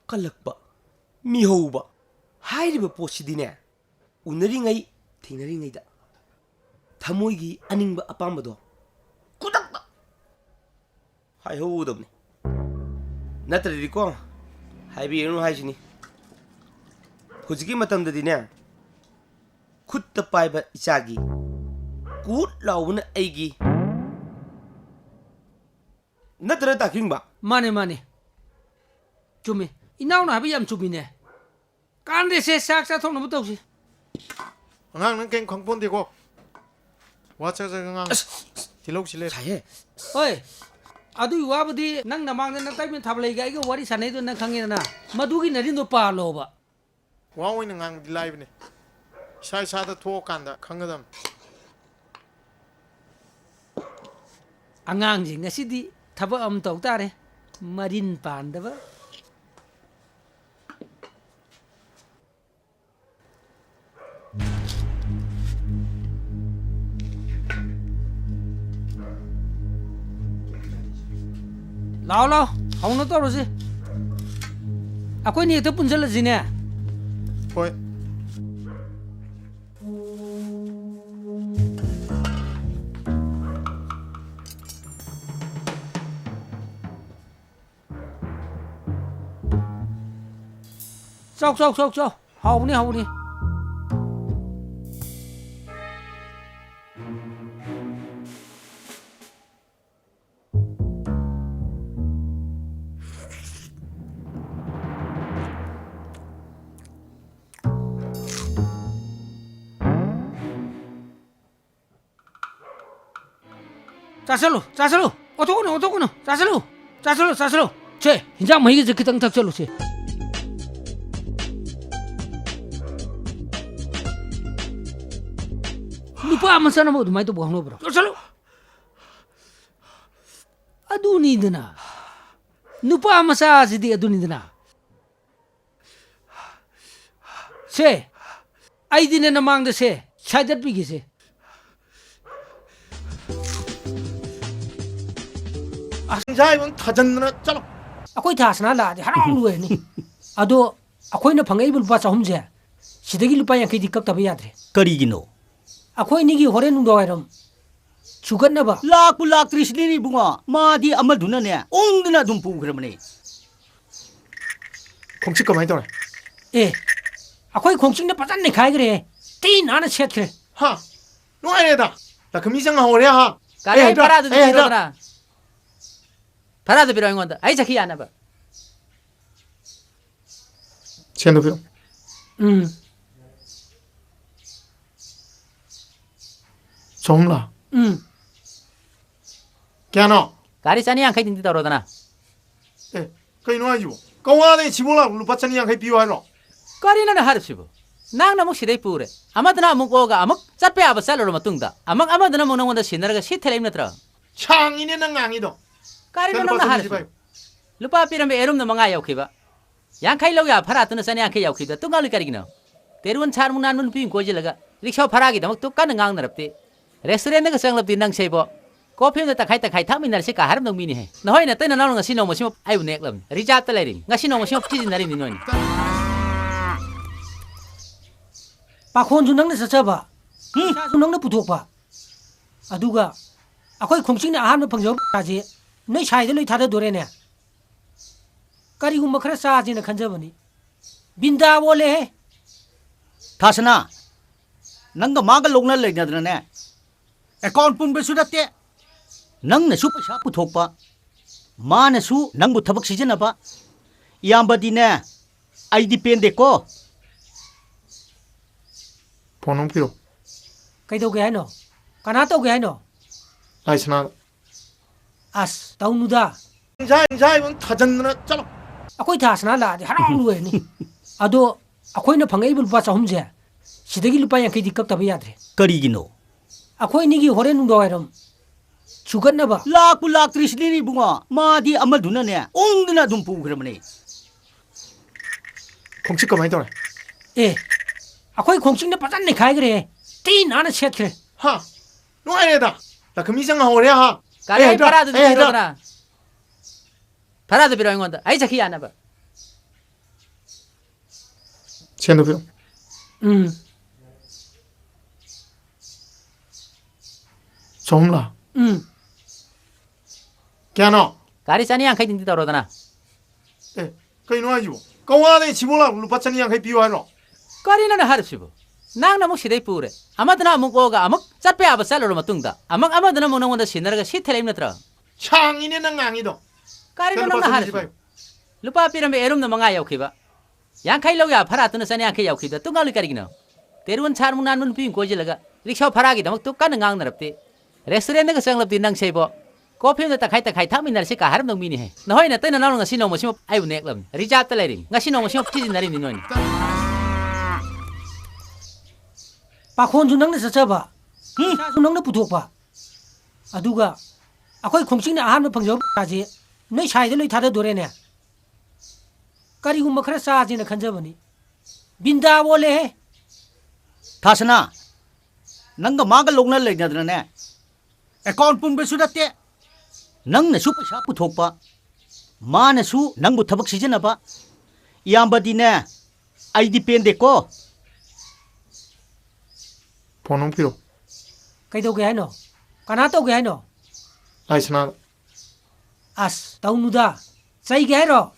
ꯀꯜꯂꯛꯄ, ꯃꯤꯍꯧꯕ ꯍꯥꯏꯔꯤꯕ ꯄꯣꯠꯁꯤꯗꯤꯅꯦ, ꯎꯅꯔꯤꯉꯩ, ꯊꯦꯡꯅꯔꯤꯉꯩꯗ ꯊꯃꯣꯏꯒꯤ ꯑꯅꯤꯡꯕ ꯑꯄꯥꯝꯕꯗꯣ ꯈꯨꯗꯛꯇ ꯍꯥꯏꯍꯧꯒꯗꯕꯅꯤ꯫ ꯅꯠꯇ꯭ꯔꯗꯤꯀꯣ, ꯍꯥꯏꯕꯤꯔꯅꯨ ꯍꯥꯏꯁꯤꯅꯤ꯫ ꯍꯧꯖꯤꯛꯀꯤ ꯃꯇꯝꯗꯗꯤꯅꯦ, ꯈꯨꯠꯇ ꯄꯥꯏꯕ ꯏꯆꯥꯒꯤ, ꯀꯨꯠ ꯂꯥꯎꯕꯅ ꯑꯩꯒꯤ꯫ ꯅꯠꯇ꯭ꯔ, ꯇꯥꯈꯤꯡꯕ? ꯃꯥꯅꯦ, ꯃꯥꯅꯦ꯫ ꯆꯨꯝꯃꯤ꯫ ꯏꯅꯥꯎꯅ ꯍꯥꯏꯕ ꯌꯥꯝ ꯆꯨꯝꯃꯤꯅꯦ꯫ ꯀꯥꯟꯗꯦꯁꯦ, ꯆꯥꯛ ꯆꯥꯊꯣꯛꯅꯕ ꯇꯧꯁꯤ꯫ ꯑꯉꯥꯡ, ꯅꯪ ꯀꯩꯝ ꯈꯪꯄꯣꯟꯗꯦꯀꯣ꯫ ꯋꯥ ꯆꯥꯛ ꯆꯥꯛ ꯑꯉꯥꯡ꯫ ꯑꯁ, ꯇꯤꯜꯍꯧ ꯁꯤ ꯂꯩꯔꯦ꯫ ꯁꯥꯏꯍꯦ꯫ ꯍꯣꯏ, ꯑꯗꯨꯒꯤ ꯋꯥꯕꯨꯗꯤ ꯅꯪ ꯅꯃꯥꯡꯗ ꯅꯇꯩꯃ ꯊꯥꯕ ꯂꯩꯒ ꯑꯩꯒ ꯋꯥꯔꯤ ꯁꯥꯟꯅꯩꯗꯣ ꯅꯪ ꯈꯪꯉꯦꯗꯅ꯫ ꯃꯗꯨꯒꯤ ꯅꯔꯤꯟꯗꯣ ꯄꯥꯜꯂꯣꯕ꯫ ꯋꯥ ꯑꯣꯏꯅ ꯉꯥꯡꯕꯗꯤ ꯂꯥꯏꯕꯅꯦ꯫ ꯏꯁꯥ ꯏꯁꯥꯗ ꯊꯣꯛꯑꯀꯥꯟꯗ ꯈꯪꯒꯗꯕꯅꯤ꯫ ꯑꯉꯥꯡꯁꯤꯡ ꯑꯁꯤꯗꯤ ꯊꯕꯛ ꯑꯃ ꯇꯧ ꯇꯥꯔꯦ꯫ ꯃꯔꯤꯟ ꯄꯥꯟꯗꯕ꯫ ꯂꯥꯛꯑꯣ, ꯂꯥꯛꯑꯣ, ꯍꯧꯅ ꯇꯧꯔꯁꯤ꯫ ꯑꯩꯈꯣꯏꯅꯤ ꯍꯦꯛꯇ ꯄꯨꯟꯁꯤꯜꯂꯁꯤꯅꯦ꯫ ꯍꯣꯏ꯫ ꯆꯥꯎ, ꯆꯥꯎ, ꯆꯥꯎ, ꯆꯥꯎ꯫ ꯍꯥꯎꯕꯅꯤ, ꯍꯥꯎꯕꯅꯤ꯫ ꯆꯥꯁꯜꯂꯨ, ꯆꯥꯁꯜꯂꯨ꯫ ꯑꯣꯊꯣꯛꯀꯅꯨ, ꯑꯣꯊꯣꯛꯀꯅꯨ꯫ ꯆꯥꯁꯜꯂꯨ, ꯆꯥꯁꯜꯂꯨ, ꯆꯥꯁꯜꯂꯨ꯫ ꯁꯦ, ꯍꯤꯟꯖꯥꯡ ꯃꯍꯤꯒꯁꯦ ꯈꯤꯇꯪ ꯊꯛꯆꯜꯂꯨ, ꯁꯦ꯫ ꯅꯨꯄꯥ ꯃꯆꯥꯅꯕꯨ ꯑꯗꯨꯃꯥꯏꯅ ꯇꯧꯕ ꯍꯧꯅꯕ꯭ꯔꯣ? ꯆꯥꯁꯜꯂꯨ꯫ ꯑꯗꯨꯅꯤꯗꯅ꯫ ꯅꯨꯄꯥ ꯃꯆꯥꯁꯤꯗꯤ ꯑꯗꯨꯅꯤꯗꯅ꯫ ꯁꯦ, ꯑꯩꯗꯤꯅꯦ ꯅꯃꯥꯡꯗ ꯁꯦ, ꯁꯥꯏꯗꯠꯄꯤꯒꯦꯁꯦ꯫ ꯑꯁ, ꯉꯁꯥꯏ ꯊꯥꯖꯟꯗꯅ ꯆꯠꯂꯣ꯫ ꯑꯩꯈꯣꯏ ꯊꯥꯁꯅꯥ ꯂꯥꯛꯑꯗꯤ ꯍꯔꯥꯎ ꯂꯣꯏꯔꯅꯤ꯫ ꯑꯗꯣ ꯑꯩꯈꯣꯏꯅ ꯐꯪꯉꯛꯏꯕ ꯂꯨꯄꯥ ꯆꯍꯨꯝꯁꯦ, ꯁꯤꯗꯒꯤ ꯂꯨꯄꯥ ꯌꯥꯡꯈꯩꯗꯤ ꯀꯛꯇꯕ ꯌꯥꯗ꯭ꯔꯦ꯫ ꯀꯔꯤꯒꯤꯅꯣ? ꯑꯩꯈꯣꯏ ꯑꯅꯤꯒꯤ ꯍꯣꯔꯦꯟ ꯅꯨꯡꯗꯥꯡꯋꯥꯏꯔꯝ ꯁꯨꯒꯠꯅꯕ꯫ ꯂꯥꯛꯄꯨ ꯂꯥꯛꯇ꯭ꯔꯤꯁꯤꯗꯤ ꯏꯕꯨꯡꯉꯣ, ꯃꯥꯗꯤ ꯑꯃꯗꯨꯅꯅꯦ ꯎꯪꯗꯅ ꯑꯗꯨꯝ ꯄꯨꯈ꯭ꯔꯕꯅꯦ꯫ ꯈꯣꯡꯆꯤꯛ ꯀꯃꯥꯏꯅ ꯇꯧꯔꯦ? ꯑꯦ, ꯑꯩꯈꯣꯏ ꯈꯣꯡꯆꯤꯛꯅ ꯐꯖꯅ ꯅꯩꯈꯥꯏꯈ꯭ꯔꯦ꯫ ꯇꯤ ꯅꯥꯟꯅ ꯁꯦꯠꯈ꯭ꯔꯦ꯫ ꯍꯥ? ꯅꯨꯡꯉꯥꯏꯔꯦꯗ꯫ ꯂꯈꯃꯤ ꯆꯪꯍꯧꯔꯦ ꯍꯥ? ꯀꯥꯔꯤ ꯑꯩ ꯍꯥꯏ ꯍꯦꯛꯇ, ꯐꯔꯥꯗꯨꯗꯤ ꯑꯩ ꯍꯦꯛꯇ꯫ ꯄꯤꯔꯛꯑꯣꯗꯅ꯫ ꯐꯔꯥꯗꯨ ꯄꯤꯔꯛꯑꯣ ꯑꯩꯉꯣꯟꯗ꯫ ꯑꯩ ꯆꯠꯈꯤ ꯌꯥꯅꯕ꯫ ꯁꯦꯟꯗꯣ ꯄꯤꯔꯛꯑꯣ꯫ ꯎꯝ꯫ ꯆꯍꯨꯝꯂꯥ? ꯎꯝ꯫ ꯀꯌꯥꯅꯣ? ꯀꯥꯔꯤ ꯆꯅꯤ ꯌꯥꯡꯈꯩꯗꯤ ꯇꯧꯔꯣꯗꯅ꯫ ꯑꯦ, ꯀꯩꯅꯣ ꯍꯥꯏꯁꯤꯕꯣ? ꯀꯋꯥꯗꯩ ꯁꯤꯕꯣ ꯂꯥꯛ ꯂꯨꯄꯥ ꯆꯅꯤ ꯌꯥꯡꯈꯩ ꯄꯤꯌꯨ ꯍꯥꯏꯔꯣ? ꯀꯔꯤꯅꯣꯅꯦ ꯍꯥꯏꯔꯤꯁꯤꯕꯣ? ꯅꯪꯅ ꯑꯃꯨꯛ ꯁꯤꯗꯩ ꯄꯨꯔꯦ, ꯑꯃꯗꯨꯅ ꯑꯃꯨꯛ ꯑꯣꯛꯑꯒ ꯑꯃꯨꯛ ꯆꯠꯄ ꯌꯥꯕ ꯆꯠꯂꯨꯔ ꯃꯇꯨꯡꯗ ꯑꯃꯨꯛ ꯑꯃꯗꯨꯅ ꯑꯃꯨꯛ ꯅꯉꯣꯟꯗ ꯁꯤꯟꯅꯔꯒ ꯁꯤ ꯊꯤꯜꯂꯛꯏꯕ ꯅꯠꯇ꯭ꯔꯣ? ꯁꯥꯡꯉꯤꯅꯦ ꯅꯪ ꯉꯥꯡꯉꯤꯗꯣ꯫ ꯀꯔꯤꯅꯣ ꯁꯦ, ꯂꯨꯄꯥ ꯅꯪꯅ ꯆꯅꯤ ꯍꯥꯏꯔꯤꯁꯤ? ꯄꯥꯏꯌꯨ꯫ ꯂꯨꯄꯥ ꯄꯤꯔꯝꯕ ꯑꯦꯔꯨꯝꯅ ꯃꯉꯥ ꯌꯧꯈꯤꯕ꯫ ꯌꯥꯡꯈꯩ ꯂꯧ ꯌꯥ ꯐꯔꯥꯠꯇꯨꯅ ꯆꯅꯤ ꯌꯥꯡꯈꯩ ꯌꯧꯈꯤꯕꯗ ꯇꯨꯡꯒꯥꯂꯨ ꯀꯔꯤꯒꯤꯅꯣ? ꯇꯦꯔꯨꯟ ꯁꯥꯔ ꯃꯨꯛ ꯅꯥꯟꯕ ꯅꯨꯄꯤ ꯑꯃ ꯀꯣꯏꯁꯤꯜꯂꯒ ꯔꯤꯛꯁꯥ ꯐꯔꯥꯒꯤꯗꯃꯛꯇ ꯀꯟꯅ ꯉꯥꯡꯅꯔꯕꯗꯤ, ꯔꯦꯁꯇꯨꯔꯦꯟꯗꯒ ꯆꯪꯂꯕꯗꯤ ꯅꯪꯁꯦ ꯏꯕꯣ, ꯀꯣꯐꯤ ꯑꯃꯗ ꯇꯪꯈꯥꯏ ꯇꯪꯈꯥꯏ ꯊꯛꯃꯤꯟꯅꯔꯁꯤ ꯀꯥ ꯍꯥꯏꯔꯝꯗꯧ ꯃꯤꯅꯤꯍꯦ꯫ ꯅꯍꯣꯏ ꯅꯇꯩ ꯅꯅꯥꯎꯅ ꯉꯁꯤ ꯅꯣꯡꯃꯁꯤꯃ ꯑꯩꯕꯨ ꯅꯦꯛꯂꯕꯅꯤ, ꯔꯤꯖꯥꯕꯇ ꯂꯩꯔꯤꯕꯅꯤ, ꯉꯁꯤ ꯅꯣꯡꯃꯁꯤꯃ ꯊꯤꯖꯤꯟꯅꯔꯤꯕꯅꯤ ꯅꯣꯏꯅ꯫ ꯄꯥꯈꯣꯟꯁꯨ ꯅꯪꯅ ꯆꯠꯆꯕ, ꯍꯨꯝ꯫ ꯄꯩꯁꯥꯁꯨ ꯅꯪꯅ ꯄꯨꯊꯣꯛꯄ, ꯑꯗꯨꯒ ꯑꯩꯈꯣꯏ ꯈꯣꯡꯆꯤꯡꯅ ꯑꯍꯥꯟꯕ ꯐꯪꯖꯕ ꯄꯩꯁꯥꯁꯦ ꯅꯣꯏ ꯁꯥꯏꯗ ꯂꯣꯏ ꯊꯥꯗꯗꯣꯔꯦꯅꯦ꯫ ꯀꯔꯤꯒꯨꯝꯕ ꯈꯔ ꯆꯥꯁꯦꯅ ꯈꯟꯖꯕꯅꯤ꯫ ꯕꯤꯟꯗꯥ ꯑꯣꯜꯂꯦꯍꯦ꯫ ꯊꯥꯁꯅꯥ, ꯅꯪꯒ ꯃꯥꯒ ꯂꯧꯅ ꯂꯩꯅꯗꯅꯅꯦ, ꯑꯦꯀꯥꯎꯟ ꯄꯨꯟꯕꯁꯨ ꯅꯠꯇꯦ, ꯅꯪꯅꯁꯨ ꯄꯩꯁꯥ ꯄꯨꯊꯣꯛꯄ, ꯃꯥꯅꯁꯨ ꯅꯪꯕꯨ ꯊꯕꯛ ꯁꯤꯖꯤꯟꯅꯕ꯫ ꯏꯌꯥꯝꯕꯗꯤꯅꯦ, ꯑꯩꯗꯤ ꯄꯦꯟꯗꯦꯀꯣ꯫ ꯐꯣꯟ ꯑꯃ ꯄꯤꯔꯣ꯫ ꯀꯩꯗꯧꯒꯦ ꯍꯥꯏꯅꯣ? ꯀꯅꯥ ꯇꯧꯒꯦ ꯍꯥꯏꯅꯣ? ꯂꯥꯏꯁꯅꯥ꯫ ꯑꯁ, ꯇꯧꯅꯨꯗ꯫ ꯏꯟꯖꯥꯏ, ꯏꯟꯖꯥꯏ ꯑꯃ ꯊꯥꯖꯟꯗꯅ ꯆꯠꯂꯣ꯫ ꯑꯩꯈꯣꯏ ꯊꯥꯁꯅꯥ ꯂꯥꯛꯑꯗꯤ ꯍꯔꯥꯎ ꯂꯣꯏꯔꯅꯤ꯫ ꯑꯗꯣ ꯑꯩꯈꯣꯏꯅ ꯐꯪꯉꯛꯏꯕ ꯂꯨꯄꯥ ꯆꯍꯨꯝꯁꯦ, ꯁꯤꯗꯒꯤ ꯂꯨꯄꯥ ꯌꯥꯡꯈꯩꯗꯤ ꯀꯛꯇꯕ ꯌꯥꯗ꯭ꯔꯦ꯫ ꯀꯔꯤꯒꯤꯅꯣ? ꯑꯩꯈꯣꯏ ꯑꯅꯤꯒꯤ ꯍꯣꯔꯦꯟ ꯅꯨꯡꯗꯥꯡꯋꯥꯏꯔꯝ ꯁꯨꯒꯠꯅꯕ꯫ ꯂꯥꯛꯄꯨ ꯂꯥꯛꯇ꯭ꯔꯤꯁꯤꯗꯤ ꯏꯕꯨꯡꯉꯣ, ꯃꯥꯗꯤ ꯑꯃꯗꯨꯅꯅꯦ ꯎꯪꯗꯅ ꯑꯗꯨꯝ ꯄꯨꯈ꯭ꯔꯕꯅꯦ꯫ ꯈꯣꯡꯆꯤꯠ ꯀꯃꯥꯏꯅ ꯇꯧꯔꯦ? ꯑꯦ, ꯑꯩꯈꯣꯏ ꯈꯣꯡꯆꯤꯠꯅ ꯐꯖꯅ ꯅꯩꯈꯥꯏꯈ꯭ꯔꯦ꯫ ꯊꯤ ꯅꯥꯟꯅ ꯁꯦꯠꯈ꯭ꯔꯦ꯫ ꯍꯥ? ꯅꯨꯡꯉꯥꯏꯔꯦꯗ꯫ ꯂꯛꯈꯃꯤ ꯆꯪꯍꯧꯔꯦ ꯍꯥ? ꯀꯥꯔꯤ, ꯑꯩ ꯍꯥꯏꯗ꯭ꯔꯥ? ꯚꯔꯥꯗꯨꯗꯤ ꯑꯩ ꯍꯥꯏꯗ꯭ꯔꯥ? ꯄꯤꯔꯛꯑꯣꯗꯅ꯫ ꯚꯔꯥꯗꯨ ꯄꯤꯔꯛꯑꯣ ꯑꯩꯉꯣꯟꯗ꯫ ꯑꯩ ꯆꯠꯈꯤ ꯌꯥꯅꯕ꯫ ꯁꯦꯟꯗꯣ ꯄꯤꯔꯛꯑꯣ꯫ ꯎꯝ꯫ ꯆꯍꯨꯝꯂꯥ? ꯎꯝ꯫ ꯀꯌꯥꯅꯣ? ꯀꯥꯔꯤ, ꯆꯅꯤ ꯌꯥꯡꯈꯩꯗꯤ ꯇꯧꯔꯣꯗꯅ꯫ ꯑꯦ, ꯀꯩꯅꯣ ꯍꯥꯏꯁꯤꯕꯣ? ꯀꯋꯥꯗꯩ ꯁꯤꯕꯣ ꯂꯥꯛꯄ ꯂꯨꯄꯥ ꯆꯅꯤ ꯌꯥꯡꯈꯩ ꯄꯤꯌꯨ ꯍꯥꯏꯔꯣ? ꯀꯔꯤꯅꯣꯅꯦ ꯍꯥꯏꯔꯤꯁꯤꯕꯣ? ꯅꯪꯅ ꯑꯃꯨꯛ ꯁꯤꯗꯩ ꯄꯨꯔꯦ, ꯑꯃꯗꯨꯅ ꯑꯃꯨꯛ ꯑꯣꯛꯑꯒ, ꯑꯃꯨꯛ ꯆꯠꯄ ꯌꯥꯕ ꯆꯠꯂꯨꯔ ꯃꯇꯨꯡꯗ, ꯑꯃꯨꯛ ꯑꯃꯗꯨꯅ ꯑꯃꯨꯛ ꯅꯉꯣꯟꯗ ꯁꯤꯟꯅꯔꯒ ꯁꯤ ꯊꯤꯜꯂꯛꯏꯕ ꯅꯠꯇ꯭ꯔꯣ? ꯁꯥꯡꯉꯤꯅꯦ ꯅꯪ ꯉꯥꯡꯉꯤꯗꯣ꯫ ꯀꯔꯤꯅꯣ ꯁꯦ, ꯂꯨꯄꯥ ꯅꯪꯅ ꯆꯅꯤ ꯍꯥꯏꯔꯤꯁꯤꯕꯣ? ꯄꯥꯏꯌꯨ꯫ ꯂꯨꯄꯥ ꯄꯤꯔꯝꯕ ꯑꯦꯔꯨꯝꯅ ꯃꯉꯥ ꯌꯧꯈꯤꯕ꯫ ꯌꯥꯡꯈꯩ ꯂꯧ ꯌꯥ ꯐꯔꯥꯠꯇꯨꯅ ꯆꯅꯤ ꯌꯥꯡꯈꯩ ꯌꯧꯈꯤꯕꯗ ꯇꯨꯡ ꯉꯥꯂꯤ ꯀꯔꯤꯒꯤꯅꯣ? ꯇꯦꯔꯣꯟ ꯁꯥꯔꯃꯨꯛ ꯅꯥꯟꯕ ꯅꯨꯄꯤ ꯑꯃ ꯀꯣꯏꯁꯤꯜꯂꯒ ꯔꯤꯛꯁꯥ ꯐꯔꯥꯒꯤꯗꯃꯛꯇ ꯀꯟꯅ ꯉꯥꯡꯅꯔꯕꯗꯤ, ꯔꯦꯁꯇꯨꯔꯦꯟꯗꯒ ꯆꯪꯂꯕꯗꯤ ꯅꯪ ꯁꯩꯕꯣ, ꯀꯣꯐꯤ ꯑꯃꯗ ꯇꯪꯈꯥꯏ ꯇꯪꯈꯥꯏ ꯊꯛꯃꯤꯟꯅꯔꯁꯤ ꯀꯥ ꯍꯥꯏꯔꯝꯗꯧ ꯃꯤꯅꯤꯍꯦ꯫ ꯅꯍꯣꯏ ꯅꯇꯩ ꯅꯅꯥꯎꯅ ꯉꯁꯤ ꯅꯣꯡꯃꯁꯤꯃ ꯑꯩꯕꯨ ꯅꯦꯛꯂꯕꯅꯤ, ꯔꯤꯖꯥꯕꯇ ꯂꯩꯔꯤꯅꯤ꯫ ꯉꯁꯤ ꯅꯣꯡꯃꯁꯤꯃ ꯐꯤꯖꯤꯟꯅꯔꯤꯕꯅꯤ ꯅꯣꯏꯅ꯫ ꯄꯥꯈꯣꯟꯁꯨ ꯅꯪꯅ ꯆꯠꯆꯕ, ꯄꯩꯁꯥꯁꯨ ꯅꯪꯅ ꯄꯨꯊꯣꯛꯄ, ꯑꯗꯨꯒ ꯑꯩꯈꯣꯏ ꯈꯣꯡꯆꯤꯡꯅ ꯑꯍꯥꯟꯕ ꯐꯪꯖꯕ ꯄꯩꯁꯥꯁꯦ ꯅꯣꯏ ꯁꯥꯏꯗ ꯂꯣꯏ ꯊꯥꯗꯗꯣꯔꯦꯅꯦ꯫ ꯀꯔꯤꯒꯨꯝꯕ ꯈꯔ ꯆꯥꯁꯦꯅ ꯈꯟꯖꯕꯅꯤ꯫ ꯕꯤꯟꯗꯥ ꯑꯣꯜꯂꯦꯍꯦ꯫ ꯊꯥꯁꯅꯥ, ꯅꯪꯒ ꯃꯥꯒ ꯂꯧꯅ ꯂꯩꯅꯗꯅꯅꯦ, ꯑꯦꯀꯥꯎꯟ ꯄꯨꯟꯕꯁꯨ ꯅꯠꯇꯦ, ꯅꯪꯅꯁꯨ ꯄꯩꯁꯥ ꯄꯨꯊꯣꯛꯄ, ꯃꯥꯅꯁꯨ ꯅꯪꯕꯨ ꯊꯕꯛ ꯁꯤꯖꯤꯟꯅꯕ꯫ ꯏꯌꯥꯝꯕꯗꯤꯅꯦ, ꯑꯩꯗꯤ ꯄꯦꯟꯗꯦꯀꯣ꯫ ꯐꯣꯟ ꯑꯃ ꯄꯤꯔꯣ꯫ ꯀꯩꯗꯧꯒꯦ ꯍꯥꯏꯅꯣ? ꯀꯅꯥ ꯇꯧꯒꯦ ꯍꯥꯏꯅꯣ? ꯂꯥꯏꯁꯅꯥ꯫ ꯑꯁ, ꯇꯧꯅꯨꯗ꯫ ꯆꯩꯒꯦ ꯍꯥꯏꯔꯣ?